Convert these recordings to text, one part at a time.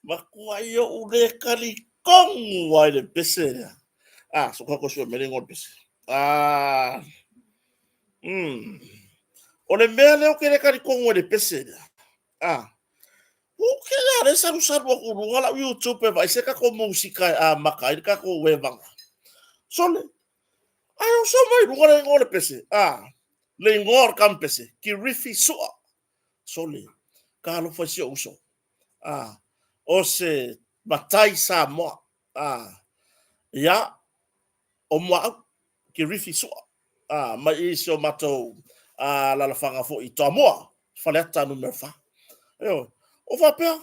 Matuai ou le talitonu ai le pese lea. Ah, so kako sua mele ngol pese. Ah. O le mea lea o ke le talitonu ai le pese lea. Ah. U ke ia le salu salu aku luga lau YouTube e vai se kako musika e amata ai le kako wevaga. Sole, ai o so mai luga le ingoa o le pese. Ah, le ingoa o le kampese, Kirifi Sua. Sole, ka alofa i si ou uso. Ah, o se matai Samoa. Ah, ia, o Muaau, Kirifi Sua. Ah, mai i si o matou alaalafaga foi i Toamua, Faleata numera 4. Ioe, o faapea,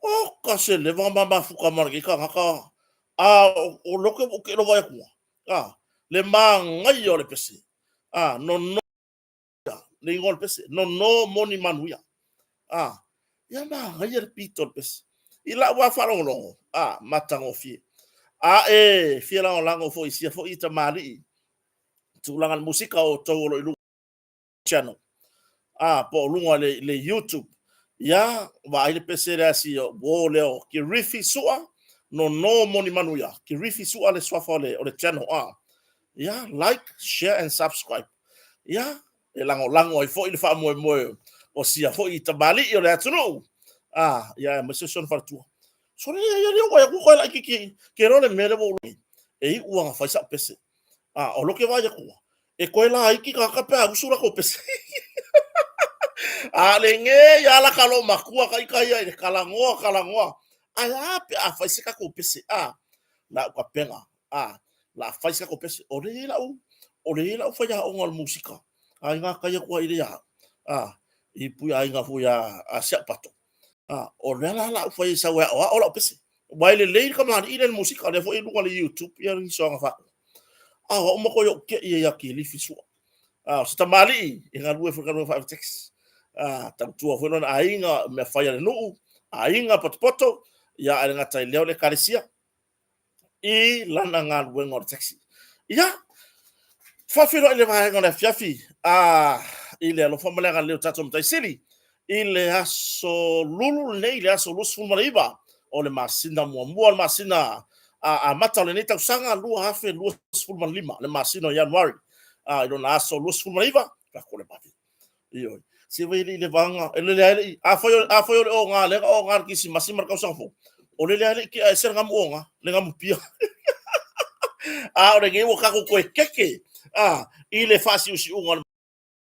o ka se leva ma mafuta ma lenei tagata, a o lea ou te iloa atu, a, le manaia o le pese, a, nono le igoa o le pese, nono moni manuia. A, ia manaia le pito o le pese. I lau lava faalogologo, a, matagofie. A e fia lagolago foi i sia foi tamalii, tulaga o le musika o outou o lo o i luga channel, a, po o luga le, le YouTube, ia, vaai le pese lea si uo lea o Kirifi Sua, nono moni manuia, Kirifi Sua le suafa o le channel, a, ia, like, share and subscribe. Ia, e lagolago ai foi le faamoemoe o sia foi tamalii o le atunuu. A, ia, aemaise si ona faletua. Sole ia, ia, ia, ua koe laitiiti, ke loa le mea lea ua ou e iu lava fai sau pese. A, o lou ke vaai atu, e toe laiti tagata pe a usu latou pese. A lenei lava la ka loomatua ka ita ia i le talanoa, talanoa. Ae a pe a fai se tatou pese, a, la ou tapena, a, la a fai se tatou pese. O lea e i ai lau, o lea e i ai lau faiaoga o le musika, a i gatai atu ai i lea, a, i Puiaiga foi a Siapato. A, o lea la la ou fai ai sau e aoao lau pese. Aua e lelei le kamali'i lea i le musika, o lea foi e i luga o le YouTube ia nisi o aga faatu. A o au matua ou te i ai ia Kilifi Sua. A, o se tamalii e galue foi i le galuega faa-Aviatex. A, tautua foi lona aiga, mea fai a le nuu, aiga potopoto, ia ae le gata i lea o le ekalesia i lana galuega o le taxi. Ia, faafeiloai le vaega o le afiafi a i le alofa ma le agalelei o tatou Matai Sili i le aso Lulu lenei, le aso 29 o le masina muamua o le masina amata o lenei tausaga 2025, le masina o Ianuari, i lona aso 29, tatou le vave. Ioe. Se vai le i le vaga, e lele ai le i, afai afai o le oga lea na oga le Kirisimasi ma le tausaga fou, o lele ai le i tea ese le gamu oga, le gamu pia. A o lenei ua tatou toe keke a, i le faasiusiuga o le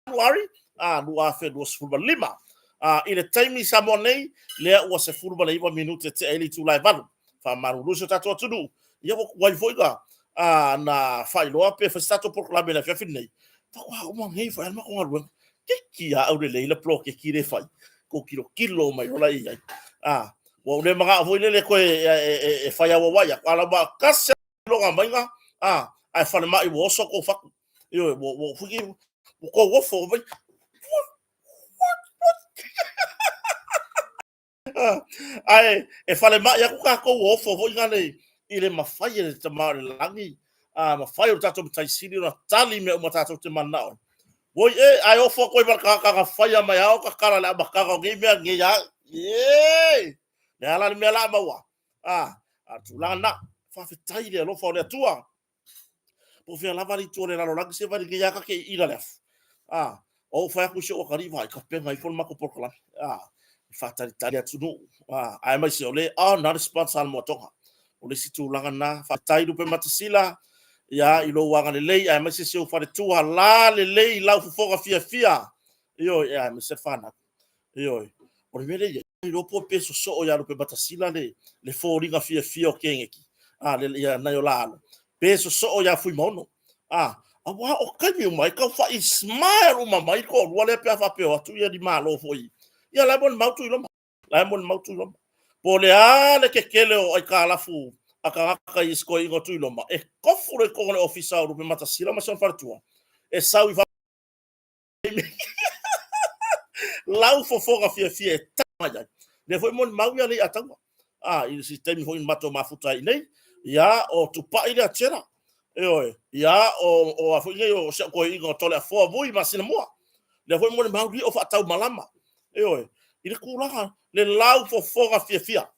January a, 2025. A, i le taimi i Samoa nei, lea ua 19 minute tea ai le itula e 8. Faamalulu si o tatou atunuu, ia ua tuai foi na, a, na faailoa pe fai se tatou polokalame i le afiafi lenei. Faatoa uma nei foi lava le matou galuega. Keiki a aulelei le poloketi lea e fai. Tou tilotilo mai loa la i ai. A, ua ou le manao foi lele toe e fai auauai atu. A la ua tasi lava le iloga maiga, a, ae falemai ua oso tou fatu. Ioe, ua, ua, ua tou ofo mai. Ae e falemai atu tatou ua ofo foi gale i le mafai e le Tama o le lagi, a mafai o le tatou Matai Sili ona tali mea uma tatou te mananao ai. Oi e, ae ofo atu ai ma le tagata na faia mai ao tatala le amataga o nei mea nei a. E! Le a la le mea la maua? A, a tulaga na. Faafetai le alofa o le Atua. Po o fea lava le itu o le lalolagi, se vaai lenei lava ta te iila le afu. A, o ou fai atu i si ou atalii, vaai, tapena ifo le matou polokalame. A, e faatalitali atunuu. A, aemaise o le ona le sponsor a le Moatoga. O le isi tulaga lena, faafetai Lupematasila, ia, i lou agalelei, aemaise si ou faletua, la lelei lau fofoga fiafia. Ioe, aemaise le fanau. Ioe. O le mea lea e i ai, iloa po pe sosoo ia Lupematasila le, le foliga fiafia o Keneti, a, le, ia nai o la alo, pe sosoo ia Fuimaono. A, aua o taimi uma e tau fai smile uma mai le toalua lea pe a faapea o atu ia ni malo foi. Ia la e molimau Tuiloma. La e molimau Tuiloma. Po o le a le kekele o aitalafu a tagata i isi toeaiina o Tuiloma, e tofu le totonu o le ofisa o Lupematasila ma si ona faletua, e sau i lau fofoga fiafia e tau mai ai. Lea foi molimau ia Leiataua. A, i se taimi foi na matou mafuta ai i inei, ia, o Tupai lea Chela. Ioe, ia, o a foi nei, o si au toeaina o Toleafoa Vui ma Sinamua. Lea foi molimau li o faataumalama. Ioe, i le tulaga, le lau fofoga fiafia.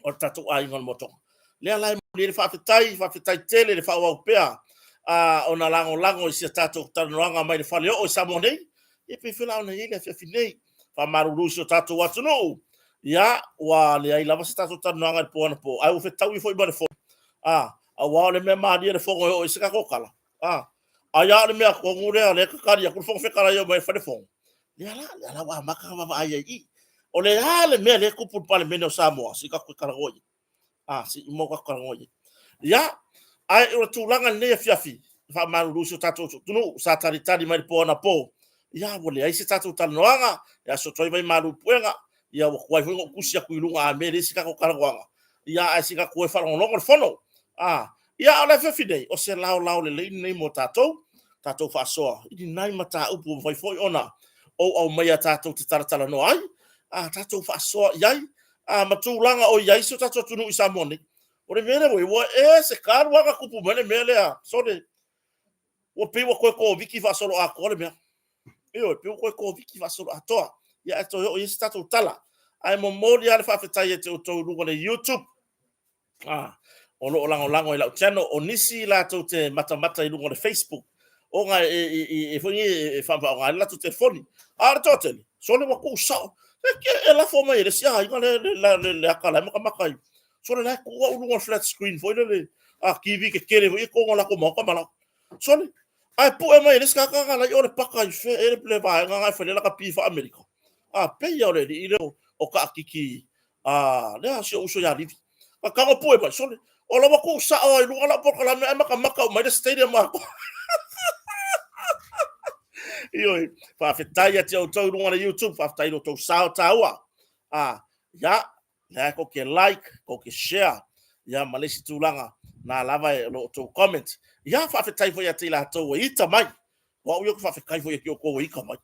o le tatou aiga o le Motoga. Lea la e momoli ai le faafetai, faafetai tele le faaauau pea ona lagolago i si a tatou talanoaga mai le faleoo i Samoa nei. E pei foi la ona i ai le afiafi nei. Faamalulu i si o tatou atunuu, ia, ua leai lava se tatou talanoaga i le po anapo, ae ua fetaui foi ma le fono, aua o le mea malie le fono e oo i ai se tatou tala, ai lava o le mea tonu lea o lea e tatali atu le Fofoga Fetalai e omai e fai le fono. Ia la, lea la ua amata ona vaavaai ai i i. O le a le mea lea e tupu i le Palemene o Samoa? Se i tatou talanoa i ai. A, se i uma ona tatou talanoa i ai. Ia, ae o le tulaga i lenei afiafi, e faamalulu i si o tatou atunuu sa talitali mai le po anapo, ia ua leai se tatou talanoaga, e aso atu ai vaimalu i puega, ia ua tuai foi ona ou tusi atu i luga a mea e leai se tatou talanoaga, ia ae se i tatou o e faalogologo le fono. A, ia a o le afiafi nei, o se laolao lelei lenei mo tatou, tatou faasoa i ni nai mataupu ua mafai foi ona ou aumaia tatou te talatalanoa ai, a tatou faasoa i ai, a ma tulaga o i ai si o tatou atunuu i Samoa nei. O le mea lea ua ese talu lava ona tupu mai le mea lea, sole, ua pei ua toe Koviti faasoloatoa le mea. Ioe, pei ua toe Koviti faasoloatoa. Ia ae toe oo i ai se tatou tala. Ae momoli lava le faafetai ia te outou i luga o le YouTube, o lo o lagolago i lau channel. O nisi latou te matamata i luga o le Facebook, ona e foi nei e faavaoga ai le latou telefoni. A o le toatele, sole ua tuusao. E lafo mai e le isi aiga le ata la e matamata ai. Sole la e tuu au i luga o le flat screen foi lele, a TV tetele foi ia i totonu o latou maota ma laoa. Sole, ae pue mai e le isi tagata la e i o le paka i fea ea le vaega lena e fai ai laka pi faa-Amerika. A pei lava o le alii lea o taakiki a lea si ou uso ia Livi. A tago pue mai, sole, o la ua tuu sao lava i luga lau polokalame ae matamata uma ai le stadium atoa. Ioe, faafetai ia te outou i luga o le YouTube, faafetai i lo outou sao taua. A, ia, lea tou te like, tou te share, ia ma le isi tulaga, na lava e lo outou comment. Ia, faafetai foi ia te i latou e ita mai. O au ia ou te faafetai foi ia te outou e ita mai.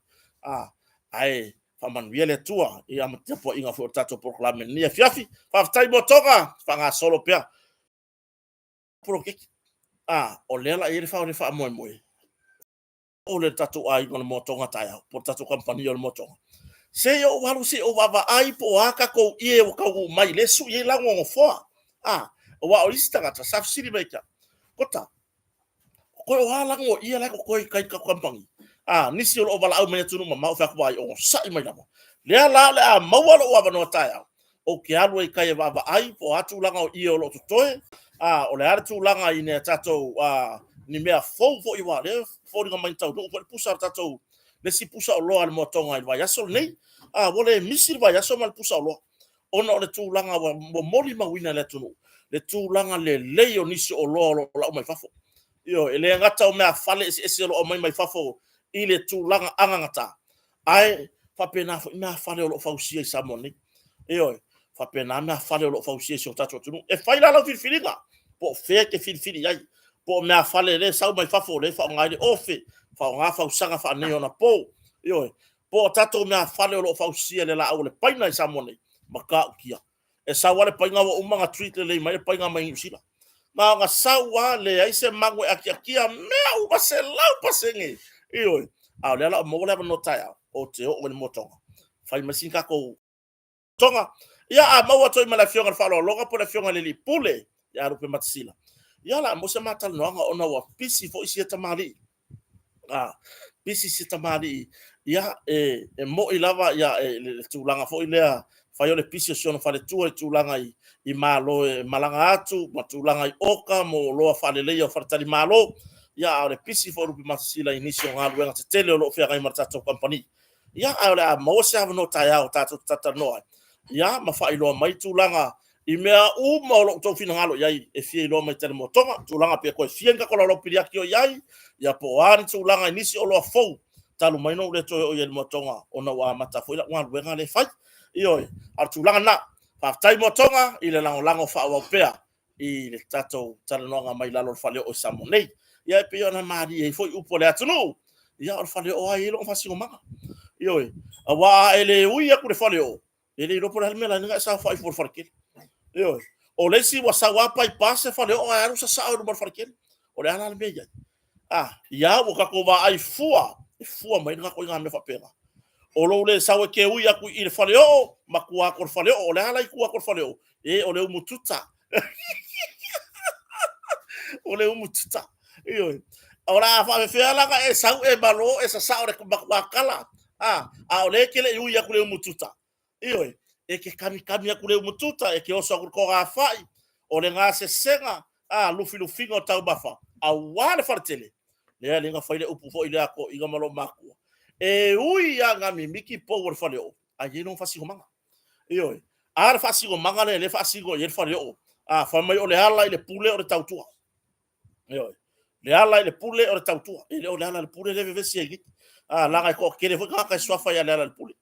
A, ae faamanuia le Atua i tapuaiga foi o le tatou polokalame i lenei afiafi. Faafetai mo toga, faagasolo pea poloketi. A, o lea la e i ai le fao le faamoemoe o le tatou aiga o le Moa Tonga taeao, po o le tatou kamupani o le Moa Tonga. Se i ou alu se i ou vaavaai po o a tatou ie ua taunuu mai, lea e sui ai lago o nofoa. A, aua o isi tagata sa fesili mai ia te au, Kota, Koe o a lago o ie la e totoe i tai i le tatou kamupani? A, nisi o lo o valaau mai atunuu mamao, ou fai atu, vaai, onosai mai lava. Lea la o le a maua lou avanoa taeao, ou te alu ai i tai e vaavaai po o a tulaga o ie o lo o totoe, a, o le a le tulaga i ni tatou, a, ni mea fou foi, aua o lea e foliga mai na taunuu foi le pusa a le tatou, le isi pusa oloa a le Moa Tonga i le vaiaso lenei. A, ua le misi le vaiaso ma le pusa oloa, ona o le tulaga ua molimauina e le atunuu, le tulaga lelei o nisi o oloa o lo o lau mai fafo. Ioe, e le gata o meafale eseese o lo o aumai mai fafo i le tulaga anagata, ae faapena foi meafale o lo o fausia i Samoa nei. Ioe, faapena meafale o lo o fausia i si o tatou atunuu. E fai la lau filifiliga, po o fea e te filifili i ai, po o meafale lea e sau mai fafo lea e faaaoga ai le ofe, faaaoga fausaga faaneionapo. Ioe, po o tatou meafale o lo o fausia i le laau o le paina i Samoa nei, matautia. E sau lava le paina ua uma ona treat lelei mai le paina mai Niu Sila. Na ona sau lava, leai se mago e atiatia, mea uma 100%. Ioe. A o lea la ua maua le avanoa taeao, ou te oo i le Moa Tonga, fai mai sina tatou Tonga. Ia, a maua atu ai ma le Afioga i le Faaaloaloga po o le Afioga i le Alii Pule ia Lupematasila, ia o le a maua se ma talanoaga ona ua pisi foi sia tamalii. A, pisi si tamalii, ia, e moi lava ia, e, le tulaga foi lea, fai o le pisi o si ona faletua i tulaga i Malo e malaga atu, ma tulaga i oka mo oloa faaleleia o faletalimalo, ia, a o le pisi foi o Lupematasila i nisi o galuega tetele o lo o feagai ma le tatou kamupani. Ia, ae o le a maua se avanoa taeao tatou te talatalanoa ai, ia, ma faailoa mai tulaga i mea uma o lo o outou finagalo i ai e fia iloa mai tele Moa Tonga, tulaga pe toe fia ni tatou laulau piliati o i ai, ia po o a ni tulaga i nisi oloa fou talu mai ona ou le toe oo i ai i le Moa Tonga ona ua amata foi lau galuega lea e fai. Ioe, a o le tulaga lena. Faafetai Moa Tonga i le lagolago faaauau pea i le tatou talanoaga mai lalo o le faleoo i Samoa nei. Ia e pei ona malie ai foi upu a le atunuu, ia o le faleoo lava e i ai lona faasinomaga. Ioe, aua a e le ui atu i le faleoo, e le iloa po o le a le mea la e saofai ifo i le faletele. Ioe, o le isi ua sau lava bypass le faleoo ae alu sasao i luma o le faletele. O le a la le mea i ai? A, ia ua tatou vaai fua, e fua mai le tatou ituaiga mea faapena. O lou le sau e ke ui aku i le faleoo, ma tua atu o le faleoo. O le a la i tua atu o le faleoo? E, o le umututa. O le umututa. Ioe. O le a faafefea la ona e sau e malo e sasao le matuakala, a, a o lea e te le i ui atu i le umututa. Ioe, e te kamikami atu i le umututa, e te oso atu i le togafai, o le gasesega, a, lufilufiga o taumafa, aua le faletele. Lea lea na fai le upu foi lea a toeaiina ma loomatua. E ui lava ina mimiti pou o le faleoo, ae i ai lona faasinomaga. Ioe. A le faasinomaga lea lea e faasino i ai le faleoo, a, fai mai o le ala i le pule o le tautua. Ioe. Le ala i le pule o le tautua. E le o le ala i le pule lea e vevesi ai nei. A, leaga e toatele foi tagata e suafa ia Lealailepule.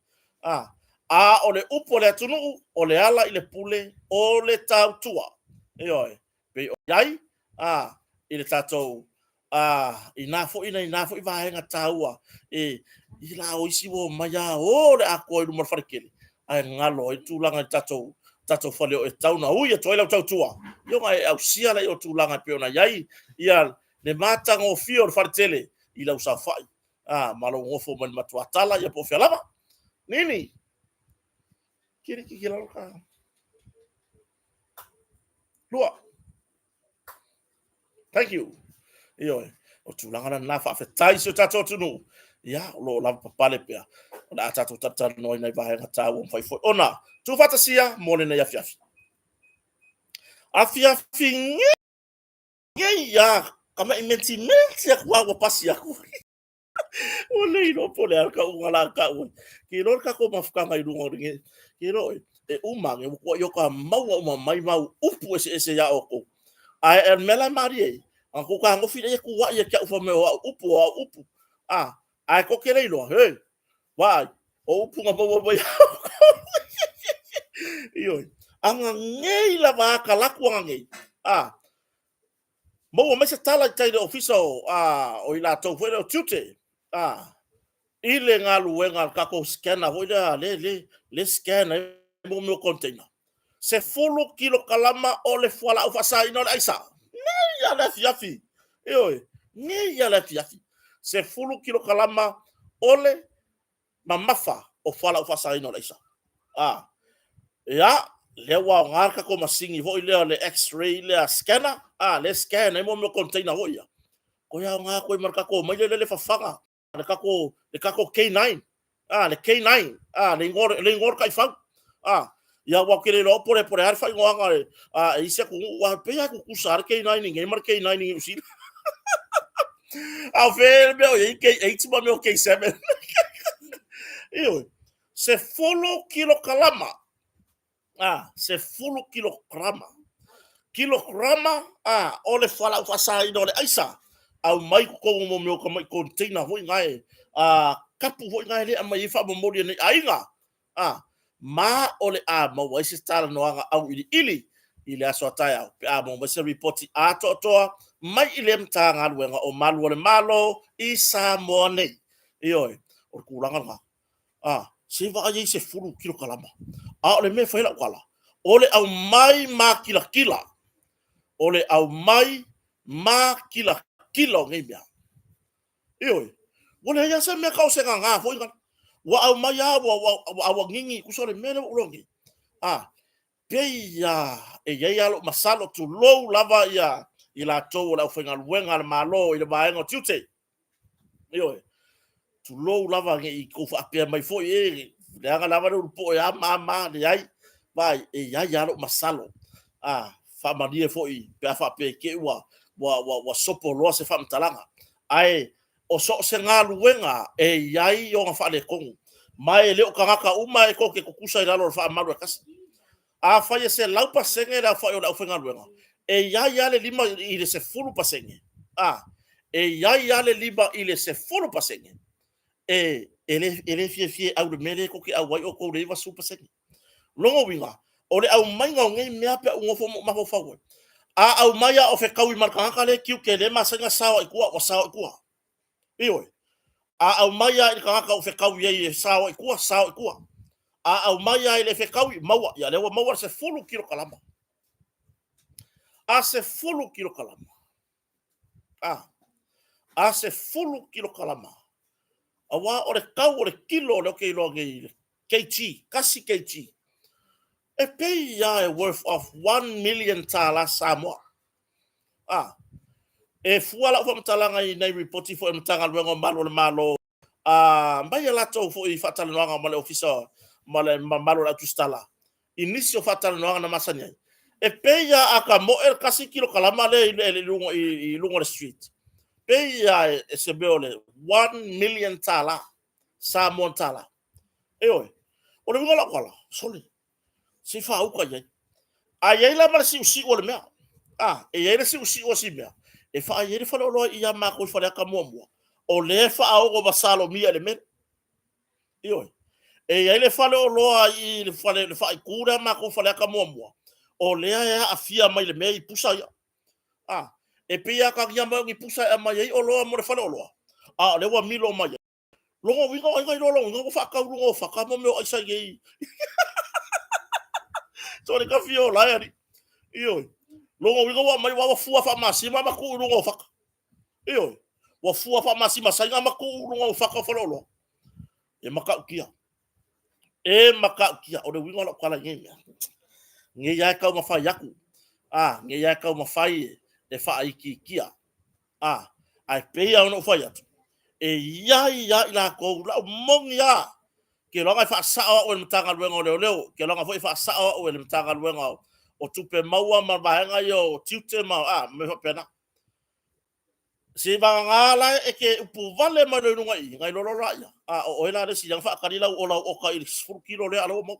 A, a o le upu a le atunuu, o le ala i le pule o le tautua. Ioe. Pei o i ai, a, i le tatou, a, i na foi, i na foi vaega taua, e, i la o isi ua omai a o le atoa i luma o le faletele, ae galo ai le tulaga i le tatou, tatou faleoo e tatau ona ui atu ai lau tautua, ia ona e ausia lea o tulaga e pei ona i ai ia le matagofie o le faletele i lau saofai, a, ma lou nofo mai le matuatala, ia po o fea lava. Nini, kiri kiki lalo ka. Lua. Thank you. Ioe, o tulaga la lena, faafetai i si o tatou atunuu. Ia, o lo o lava papale pea. O le a tatou talatalanoa i nai vaega taua mafai foi ona tuufaatasia mo lenei afiafi. Afiafi nei ia, ka mai menti menti aku a ua pasi aku. Ua le iloa po o le a le tauga la tau ai. Ke iloa le tatou mafutaga i luga o le ge, ke iloa oe, e uma ane ua tuai o ta maua uma mai mau upu eseese iā outou. Ae o le mea la e malie ai, na tou fetagofi lea e tuuai ia te au fai mai o au upu, o au upu. A, ae tou te le iloa, he, vaai, o upu na maua mai ia outou. Ioe, ananei lava a talaatu ananei, a, Maua mai se tala i tai i le ofisa o, a, o i latou foi lea o tiute, a, i le galuega a le tatou scanner foi lea, le, le, le scan ai mo mea o container. 10 kilokalama o le fualaau faasaina o le aisa. Nei a le afiafi. Ioe, nei a le afiafi. 10 kilokalama o le mamafa o fualaau faasaina o le aisa. A, ia, lea ua aoga le tatou masini foi lea o le x-ray lea scanner, a, lea scan ai mo mea o container foi ia. Toe aoga atu ai ma le tatou omai lea le fafaga, le tatou, le tatou K9, a, le K9, a, le igoa, le igoa o le taifau. A, ia aua ou te le iloa po o le a le faaigoaga a isi atunuu, aua e pei lava e tutusa lava le K9 i inei ma le K9 i Niu Sila. A o fea le mea o i ai K8 ma mea o K7. Ioe, 10 kilokalama. A, 10 kilograma. Kilograma, a, o le fualaau faasaina o le aisa, aumai totonu o mea o tamai container foi na e, a, kapu foi na e le aumai ai faamomoli e nei aiga. A, ma o le a maua ai se talanoaga auiliili i le aso a taeao pe a maua mai se ripoti atoatoa mai i le Matagaluega o Malu o le Malo i Samoa nei. Ioe, o le tulaga lena. A, se i vaai ai i se 10 kilokalama. A o le mea e fai ai lau tala, o le aumai makilatila, o le aumai makilatila o nei mea. Ioe, ua leai lava se mea tau o se gagā foi lea. Ua aumai lava ua, ua, ua auanini, tusa o le mea lea ua ou iloa nei. A, pei lava e i ai lava lou masalo, tulou lava ia i latou o le aufaigaluega a le Malo i le vaega o tiute. Ioe, tulou lava ne i tou faapea mai foi, e leaga lava le ulupoe a ma ma, leai. Vaai, e i ai lava lou masalo, a, faamalie foi pe a faapea i te i ua, ua, ua, ua sopo loa se faamatalaga. Ae o so o se galuega e i ai ona faaletonu, ma e le o tagata uma e tou te tutusa i lalo o le faamalu e tasi. Afai e 100% le aofai o le aufaigaluega, e i ai lava le 5 i le 10%, a, e i ai lava le 5 i le 10% e, e le, e le fiafia e au i le mea lea tou te au ai outou i le 90%. Lona uiga, o le aumaiga o nei mea pe a ou nofo ma ou mafaufau ai, a aumai lava o fetaui ma le tagata lea e tiute lea e masani ona sao ai i tua, ua sao i tua. Ioe. A aumai lava i le tagata ua fetaui ai e sao ai i tua, sao i tua. A aumai lava e le fetaui, maua. Ia lea ua maua le 10 kilokalama. A 10 kilokalama. A. A 10 kilokalama. Auā o le kau o le kilo o lea ou te iloa nei i le kg, 1 kg, e pei lava e worth of $1 million Samoa. A, e fua lau faamatalaga i nai ripoti foi a le Matagaluega o Malu o le Malo, a, mai a latou foi faatalanoaga ma le Ofisa ma le mamalu o le au tusitala, i nisi o faatalanoaga na masani ai, e pei lava a ta moe le 1 kilokalama lea i luga o le street, pei lava e se mea o le $1 million Samoa tala. Ioe. O le uiga o lau tala, sole, se i faauta i ai. A i ai la ma le siusiu o le mea, a, e i ai le siusiu o si mea, e faai ai le faleoloa i a matou i Faleata 1, o lea e faaono masalomia i le mele. Ioe. E i ai le faleoloa i le fale, le faaitu lea a matou i Faleata 1, o lea e aafia mai i le mea i pusa ia. A, e pei e atagia mai o ni pusa e aumai ai oloa mo le faleoloa, a o lea ua milo mai ai. Lona uiga o ai na iloa lona uiga ua faatau i luga o fata mea o aisa i nei. Sole ka fia o lae ali. Ioe. Lona uiga ua aumai ua fua faamasima ma tuu i luga o fata. Ioe. Ua fua faamasima saina ma tuu i luga o fata o faleoloa. E matautia. E matautia. O le uiga o lau tala i nei mea. Nei lava e taumafai atu. A, nei lava e taumafai e faaitiitia. A, ae pei lava ona ou fai atu, e i ai lava i latou, lau moni lava, ke loaga e faasao au e le Matagaluega o Leoleo, ke loaga foi e faasao au e le Matagaluega o Tupe Maua ma vaega ia o tiute ma a, mea faapena. Se vagana la e te upu vale mai loa i luga i i, na iloa loa laia, a o oe la le isi lea na faatali lau oka i le 10 kilo lea a o la ua maua.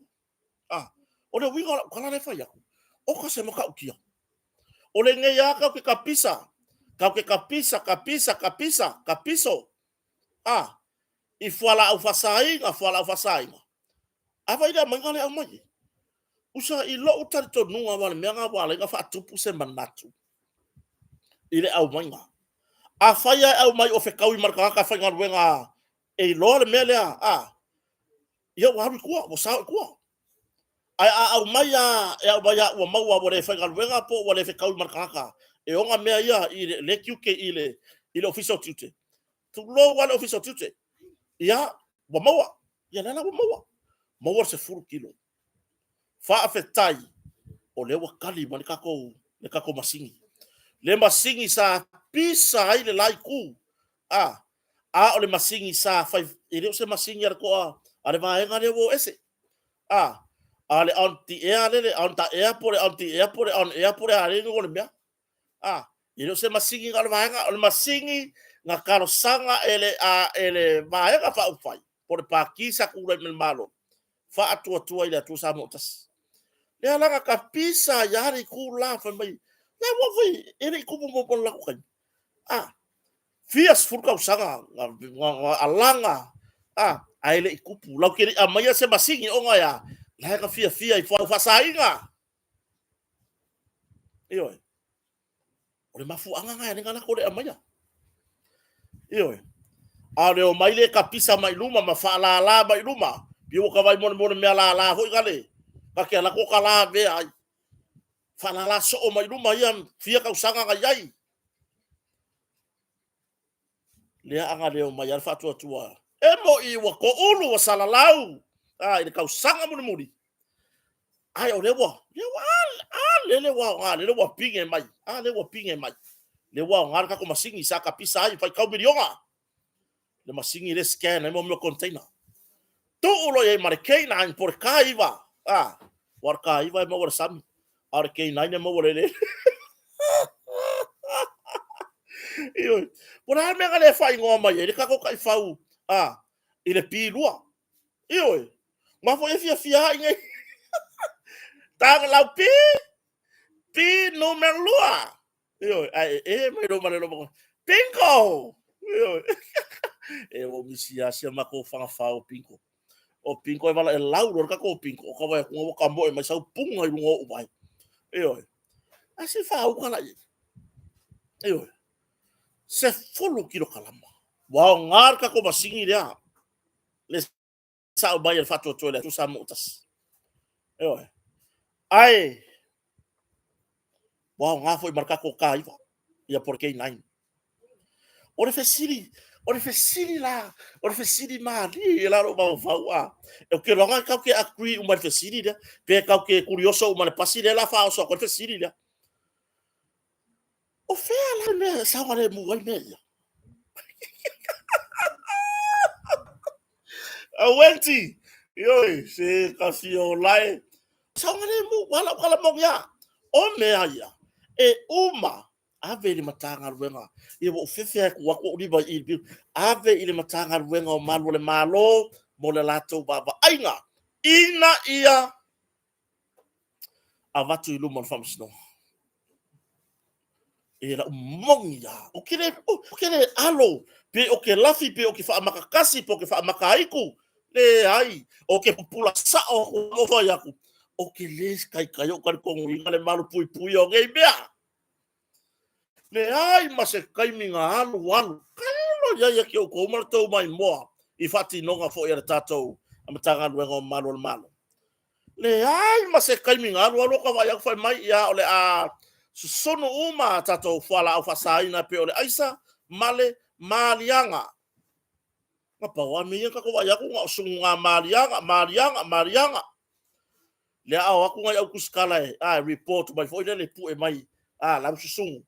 A, o le uiga o lau tala lea e fai atu, oka se matautia. O lenei lava tatou te kapisa, tatou te kapisa, kapisa, kapisa, kapiso, a, i fualaau faasaina, fualaau faasaina. A vai le aumaiga lea e aumai ai. Usa, i lou talitonuga aua o le mea lena ua ala ai ona faatupu se manatu i le aumaiga. Afai lava e aumai o fetaui ma le tagata faigaluega e iloa le mea lea, a, ia ua alu i tua, ua sao i tua. Ae a aumai lava, e aumai lava ua maua ua le faigaluega po ua le fetaui ma le tagata e ona mea ia i le tiute i le Ofisa o Tiute, tulou lava le Ofisa o Tiute, ia, ua maua, ia lea la ua maua, maua le 10 kilo. Faafetai o lea ua tali mai le tatou masini. Le masini sa pisa ai le la itu, a, a o le masini sa fai, e le o se masini a le toa, a le vaega lea ua o ese. A, a le on the air lele, on the air po le on the air po le on air po le a le o le mea. A, e le o se masini na o le vaega, o le masini na talosaga e le, a, e le Vaega Faaupufai, po o le Pati sa tulai mai le Malo, faatuatua i le Atua Samoa tasi. Lea la na tapisa ai lava le itu la, fai mai, ia ua foi, e le i tupu muamua i le latou taimi. A, fia sefulu tausaga na alaga, a, ae le i tupu. Latou te le i aumaia se masini ona e a? La e na fiafia i fualaau faasaina. Ioe. O le mafuaaga lena e ala ai ona latou le aumaia. Ioe. A o le omai le kapisa mai luma ma faalala mai luma, pei ua ta vaai mo le mea lala foi nale, ta te alu atu o ta lavea ai. Faalala soo mai luma ia fia tausaga na i ai. Lea a na le omai lava le faatuatua. E moi ua toulu ua salalau a, i le tausaga mulimuli. Ae o lea ua, lea ua, a, lele ua aoga, lele ua pine mai, a, lea ua pine mai. Lea ua aoga le tatou masini sa tapisa ai, faitau miliona. Le masini lea scan ai mo mea o container. Tuu loa i ai ma le K9 po o le K9. A, aua o le K9 e maua i le sami, a o le K9 e maua i le eleele. Ioe. Po o le a le mea na le faaigoa mai ai le tatou taifau a, i le P2. Ioe. Ma foi e fiafia ai nei. Taga lau P, P numero lua. Ioe, ae e mai loma le loma. Bingo! Ioe. E ua misi lava si a matou fagafao o Bingo. O Bingo e vala e lau loa le tatou Bingo, o ka vaai atu ua tamoe mai sau puga i luga o ou vae. Ioe. Ae se faauka la i ai. Ioe. 10 kilokalama. Ua aoga le tatou masini lea. Le sa aumai e le faatuatua i le Atua Samoa tasi. Ioe. Ae ua aoga foi ma le tatou K9, ia po o le K9. O le fesili, O le fesili la, o le fesili malie ia la lou mafaufau a. Ou te iloa tatou te agree uma i le fesili lea, pe tatou te kurioso uma i le pasi lea o le a faaoso atu ai le fesili lea. O fea la le mea e saogalemu ai mea ia? Auenti, ioe, se kasi o lae, saogalemu, ua lau tala moni lava. O mea ia, e uma ave i le Matagaluega, ia ua ou fefe lava e tu atu ou lima i i, ave i le Matagaluega o Malu o le Malo mo le latou vaavaaiga ina ia avatu i luma o le Faamasinoga. E lau moni lava, ou te le, ou te le alo, pe ou te lafi, pe ou te faamaka tasi, pe ou te faamakaitu, leai, ou te pupula sao aku, ou fai atu, ou te le taitai ou talitonuina le malupuipuia o nei mea. Leai ma se taimi na alu alu, tailo i ai ia te outou ma le tou maimoa i faatinoga foi a le tatou Matagaluega o Malu o le Malo. Leai ma se taimi na alu alu ou vaai atu fai mai, ia o le a susunu uma a tatou fualaau faasaina e pei o le aisa ma le maliaga. Na pau lava mea ia na tatou vaai atu na o sunuga maliaga, maliaga, maliaga. Lea a o atu nai au tusitala e a report mai foi lele pue mai a lau susunu.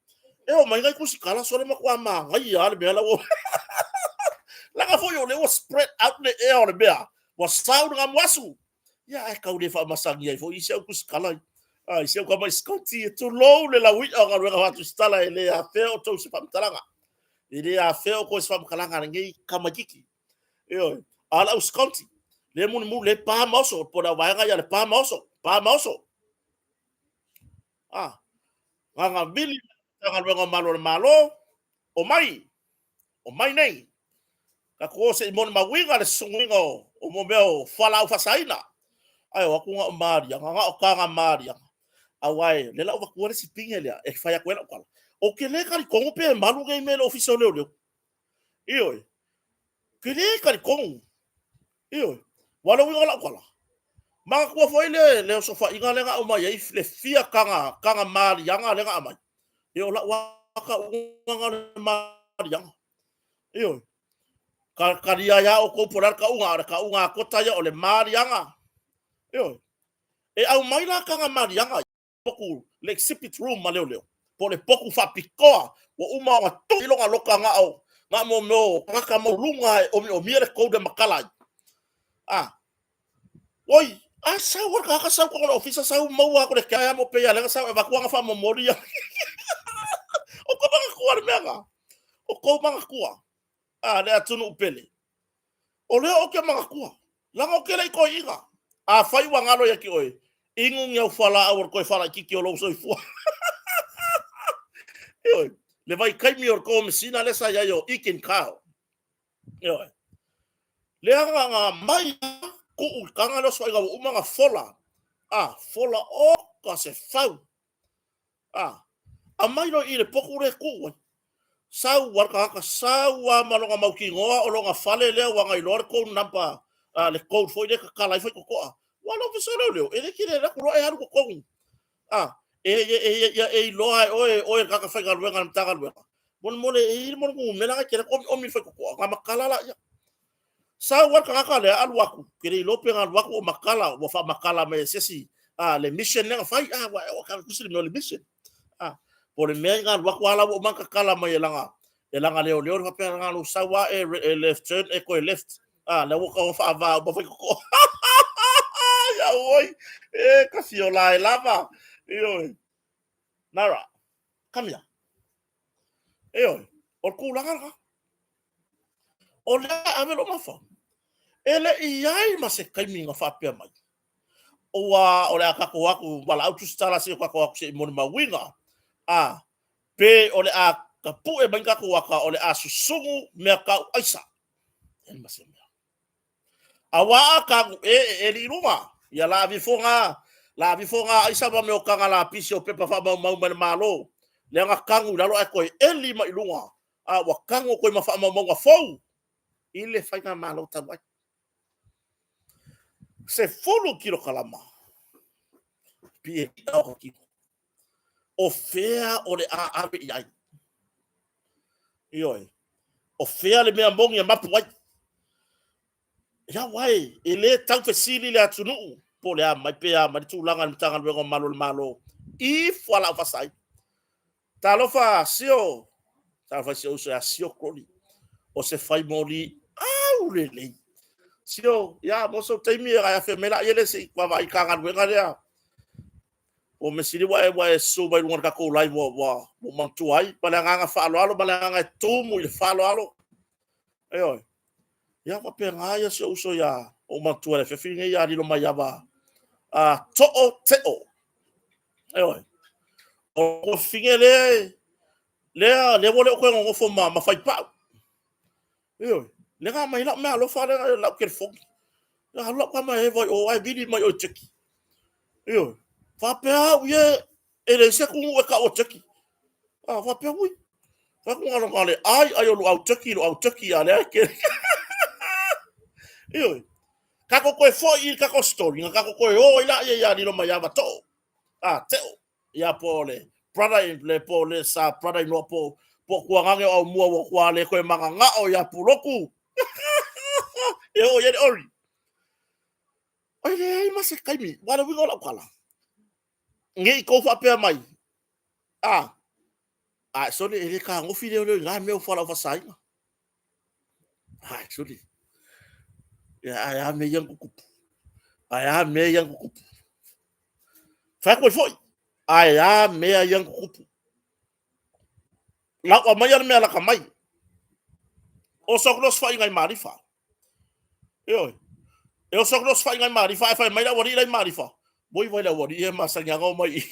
E o mai nai tusitala sole matua manaia lava le mea la ua Leaga foi o lea ua spread out le ea o le mea, ua sau le gamuasu. Ia ae tau le faamasani ai foi isi au tusitala a isi au tama Scotty, tulou le laui'a o galuega faatusitala e le afea outou i se faamatalaga. E le afea outou i se faamatalaga a lenei tamaitiiti. Ioe. A o le au Scotty, le mulimuli, le pa ma oso, po o le auvaega ia le pa ma oso, pa ma oso. Ah, gagavili Matagaluega o Malu o le Malo, omai, omai nei. Tatou o se i molimauina le susunuina o mo mea o fualaau faasaina. Ae o atu na o maliaga, na o taga maliaga. Aua e, le la ua vatua le isi pine lea, e fai atu ai lau tala. Ou te le talitonu pe malu nei mea i le Ofisa o Leoleo. Ioe. Te le talitonu. Ioe. Ua le uiga o lau tala. Manatua foi le, le osofaiga lea na aumai ai le fia taga, taga maliaga lea na aumai. Ia o lau aka uga o le maliaga. Ioe. Ka talia ai outou po o le a le tauga, o le tauga a kota ia o le maliaga. Ioe. E aumai la taga maliaga poku le exhibit room a leoleo po o le poku faapitoa ua uma ona tuu i lona loka na o na mo mea o tagata maualuga e omiomia le code e matala ai. A oi, a sau a le tagata sau totonu o le ofisa sau maua atu le kea mo pei a lea na sau e avatu ana faamomoli ia. O kou manatua le mea na. O kou manatua. A le atunuu pele. O lea ou te manatua, leaga ou te le i toeaina. Afai ua galo ia te oe, inu ni au fualaau o le toe faalaitiiti o lou soifua. Ioe, le vaitaimi o le komesina lea sa i ai o Eakin Kyle. Ioe. Lea na mai tuu i taga lea o soaiga ua uma ona fola. A, fola oka se fau. A, aumai loa i le potu lea e tuu ai. Sau lava le tagata, sau lava ma lona mautinoa o lona fale lea ua na iloa le code number, le code foi lea e tatala ai faitotoa. Ua le Ofisa o Leoleo, e le tele alu atu loa e alu i totonu. A, e, e, e, e, e iloa e oe, oe le tagata faigaluega a le Matagaluega. Molemole, e i ai le numera na e te alu atu omiomi i le faitotoa, ona matala laia. Sau lava le tagata lea alu atu, ke le iloa pe na alu atu o matala, ua faamatala mai e se isi, a, le mission lea na fai, a, ua, ua tusi le mea o le mission. A, po o le mea na alu atu lava la ua uma ona tatala mai e lana, e lana leoleo le faapea na lou sau lava e, e left turn e toe left. A, lea ua tau faava uma faitotoa. Ia oi, e kasi o la e lava. Ioe. Nara, come here. Ioe, o le tulaga lena. O lea e ave lou mafaufau, e le i ai ma se taimi na faapea mai, ua o le a tatou o atu valaau tusitala se i o tatou o atu se i molimauina, a pe o le a tapue mai ni tatou ata o le a susunu mea tau aisa. E ma se mea. Auā a tagu e e eli i luga, ia la avifo ngā, la avifo ngā aisa ma mea o taga lapisi o pepa faamaumau mai le Malo, lea na tagu i lalo ae toe eli mai i luga, a ua tago koe ma faamaumauga fou i le faigamalo talu ai. 10 kilokalama pie o kilo. O fea o le a ave i ai? Ioe. O fea le mea moni e mapu ai? Ia aua e le tau fesili le atunuu po o le a mai pe a mai le tulaga i le Matagaluega o Malu o le Malo i fualaau faasaina. Talofa Sio, talofa i si ou uso ia Sio Crowley, o se fai moli aulelei. Sio, ia mo sou taimi e afio mai lea ele se i vaavaai i ta galuega lea. Ua mea sili ua e ua e susu mai luga o le tatou live ua ua ua manatua ai. Ma le agaga faaaloalo ma le agaga e tumu i le faaaloalo. Ioe. Ia faapena ia si ou uso ia ou manatua i le afiafi lenei ia Lilomaiava Too Teo. Ioe. O le fafine lea lea lea ua le o toe nonofo ma Faipau. Ioe. Lea na aumai lau meaalofa lea lau telefoni. Na alu lau tama e eva i o ae vili mai o i Turkey. Ioe. Faapea au ie e leai se atunuu e tau o Turkey. A faapea ui. Fai atu na o le ai ai o luau Turkey, luau Turkey a lea ke. Ioe. Tatou toe foi i le tatou story, na tatou toe o ai laia ia Lilomaiava Too. A, Teo. Ia po o le brother in le po o le sa brother in law po po tuagane o Aumua ua tua le toe mananao ia Pulotu. E oo i ai le ori. E leai ma se taimi. Ua le uiga o lau tala. Ne i tou faapea mai, a, a sole e le tagofi leoleo i na mea o fualaau faasaina. Ai, sole. Ia, ae a mea ia na tutupu? Ae a mea ia na tutupu? Fai atu ai foi, ae a mea ia na tutupu? Lau aumaia le mea lata mai. Oso atu le osofaiga i Malifa. Ioe. E oso atu le osofaiga i Malifa, ae fai mai le aualii la i Malifa. Moi vai le aualii e masani lava ona omai i.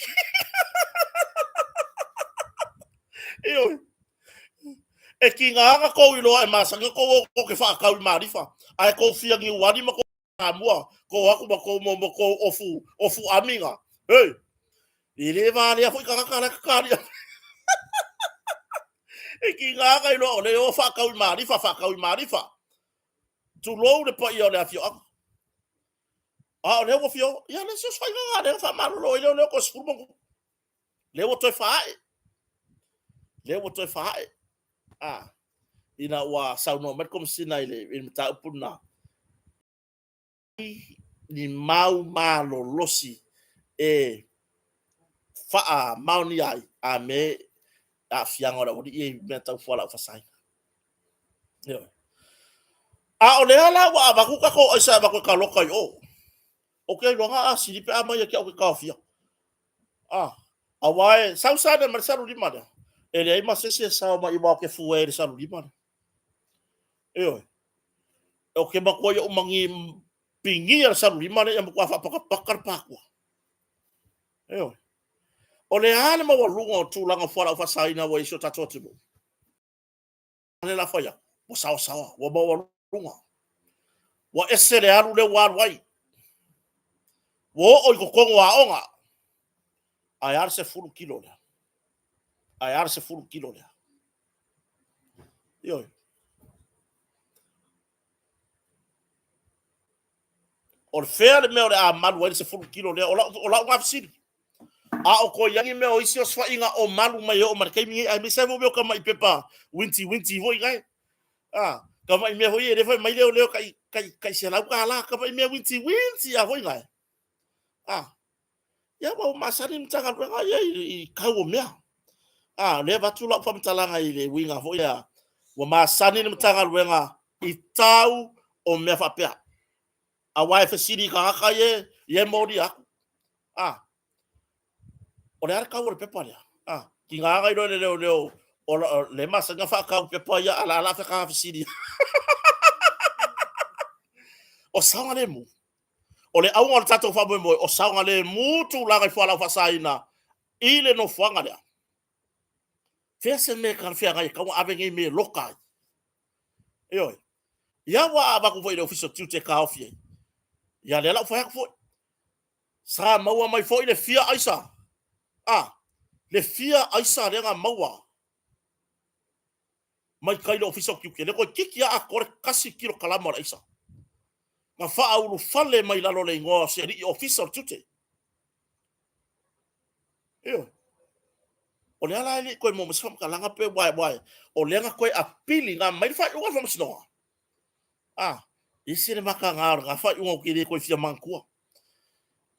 Ioe. E tiga ona tou iloa e masani ona tou o tou te faatau i Malifa, ae tou fia niuali ma tou Samoa, tou o atu ma tou mo tou ofu, ofu amiga. Hei! E le valea foi tagata la e tatalia. E tiga ona iloa o lea e o faatau i Malifa, faatau i Malifa. Tulou le paia o le afioaga. A o lea ua fia o, ia le isi osofaiga lena lea na faamalolo ai lea o toe 10 ma ono. Lea ua toe faaee. Lea ua toe faaee. A, ina ua saunoa mai le Komesina i le mataupu lena, ni mau malolosi e faamaonia ai a me aafiaga o le aualii ia i mea tau fualaau faasaina. Ioe. A o lea la ua avatu tatou aisa e avatu e taloka i o. Ou te iloa a sili pe a aumai ia te au ou te taofia. Ah, aua e sau sa ma le salu lima lea. E leai ma se isi e sao mai aua ou te fue i le salu lima lea. Ioe. Ou te matua i ou magi pigia le salu lima lea ia matua faapakapaka le pakua. Ioe. O le a le maualuga o tulaga o fualaau faasaina ua i si o tatou atunuu? Le la fai atu, ua saoasaoa, ua maualuga. Ua ese le alu lea ua alu ai. Ua oo i totonu o aoga. Ae a le 10 kilo lea? Ae a le 10 kilo lea? Ioe. O le fea le mea o le a malu ai le 10 kilo lea? O lau, o lau fesili. A o ko iai mea o isi osofaiga o malu mai e oo mai le taimi nei, aemaise ai foi mea o tamai pepa winti winti foi nai. A, tamai mea foi e le fai mai leoleo tai, tai, tai $100, tamai mea winti winti a foi nai. A, ia ua masani le Matagaluega ia i tau o mea. A, lea avatu lau faamatalaga i le uiga foi lea, ua masani le Matagaluega i tau o mea faapea. Aua e fesili i tagata ia, ia e molia atu. A, o le a le tau o le pepa lea? A, tiga ona iloa e le leoleo o le masani ona faatau pepa ia, a la a la fesili. O saogalemu. O le auga o le tatou faamoemoe, o saogalemu tulaga i fualaau faasaina i le nofoaga lea. Fea se mea e talafeagai e tatau ona ave nei mea e loka ai? Ioe. Ia ua avatu foi i le Ofisa o Tiute e taofi ai. Ia lea la ua fai atu foi. Sa maua mai foi le fia aisa. A, le fia aisa lea na maua mai tai le Ofisa o Tiute, lea toeitiiti lava atoa le 1 kilokalama o le aisa. Na faaulufale mai lalo o le igoa o se alii Ofisa o le Tiute. Ioe. O le a la e le i toe maua mai se faamatalaga pe uae uae o lea na toe apili na aumai le faaiuga a le Faamasinoga. A, ese le mataga o lena faaiuga ou te le toe fia manatua.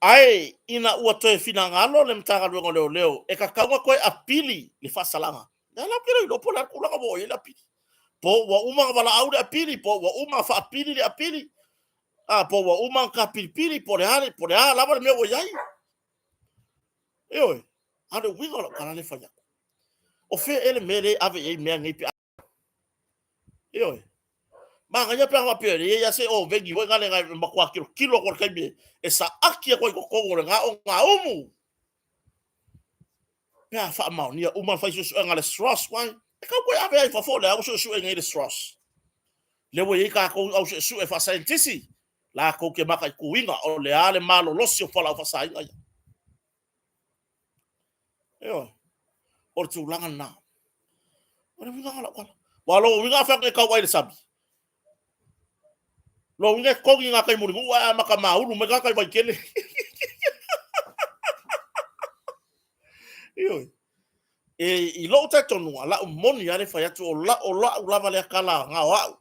Ae ina ua toe finagalo le Matagaluega o Leoleo e tatau ona toe apili le faasalaga, lea la ou te le iloa po o le a le tulaga ua oo i ai le apili. Po ua uma ona valaau le apili, po ua uma ona faapili le apili, a, po ua uma ona tapilipili, po o le a, po o le a lava le mea ua i ai. Ioe, a o le uiga o lau tala lea e fai atu, o fea ea le mea lea e ave i ai mea nei pe a... Ioe. Manaia pe a faapea e i ai se oveni foi lea e matua tilotilo atu i le taimi e saaki atu ai i totonu o lena ogaumu pe a faamaonia uma ona fai suesuega a le SROS, uai, e tau toe ave lava i fafo o lea ua suesue nei le SROS. Lea ua i ai tatou au suesue faasaienitisi latou te mataituina o le a le malolosi o fualaau faasaina ia. Ioe. O le tulaga lena. O le uiga o lau tala. Aua o lona uiga a fai atu e tau ai i le sami, lona uiga e togi gatai Mulinuu ae amata maulu mai gatai Vaitele. Ioe. E, i lou talitonuga, lau moni lava le fai atu, o lau lava lea tala na o au.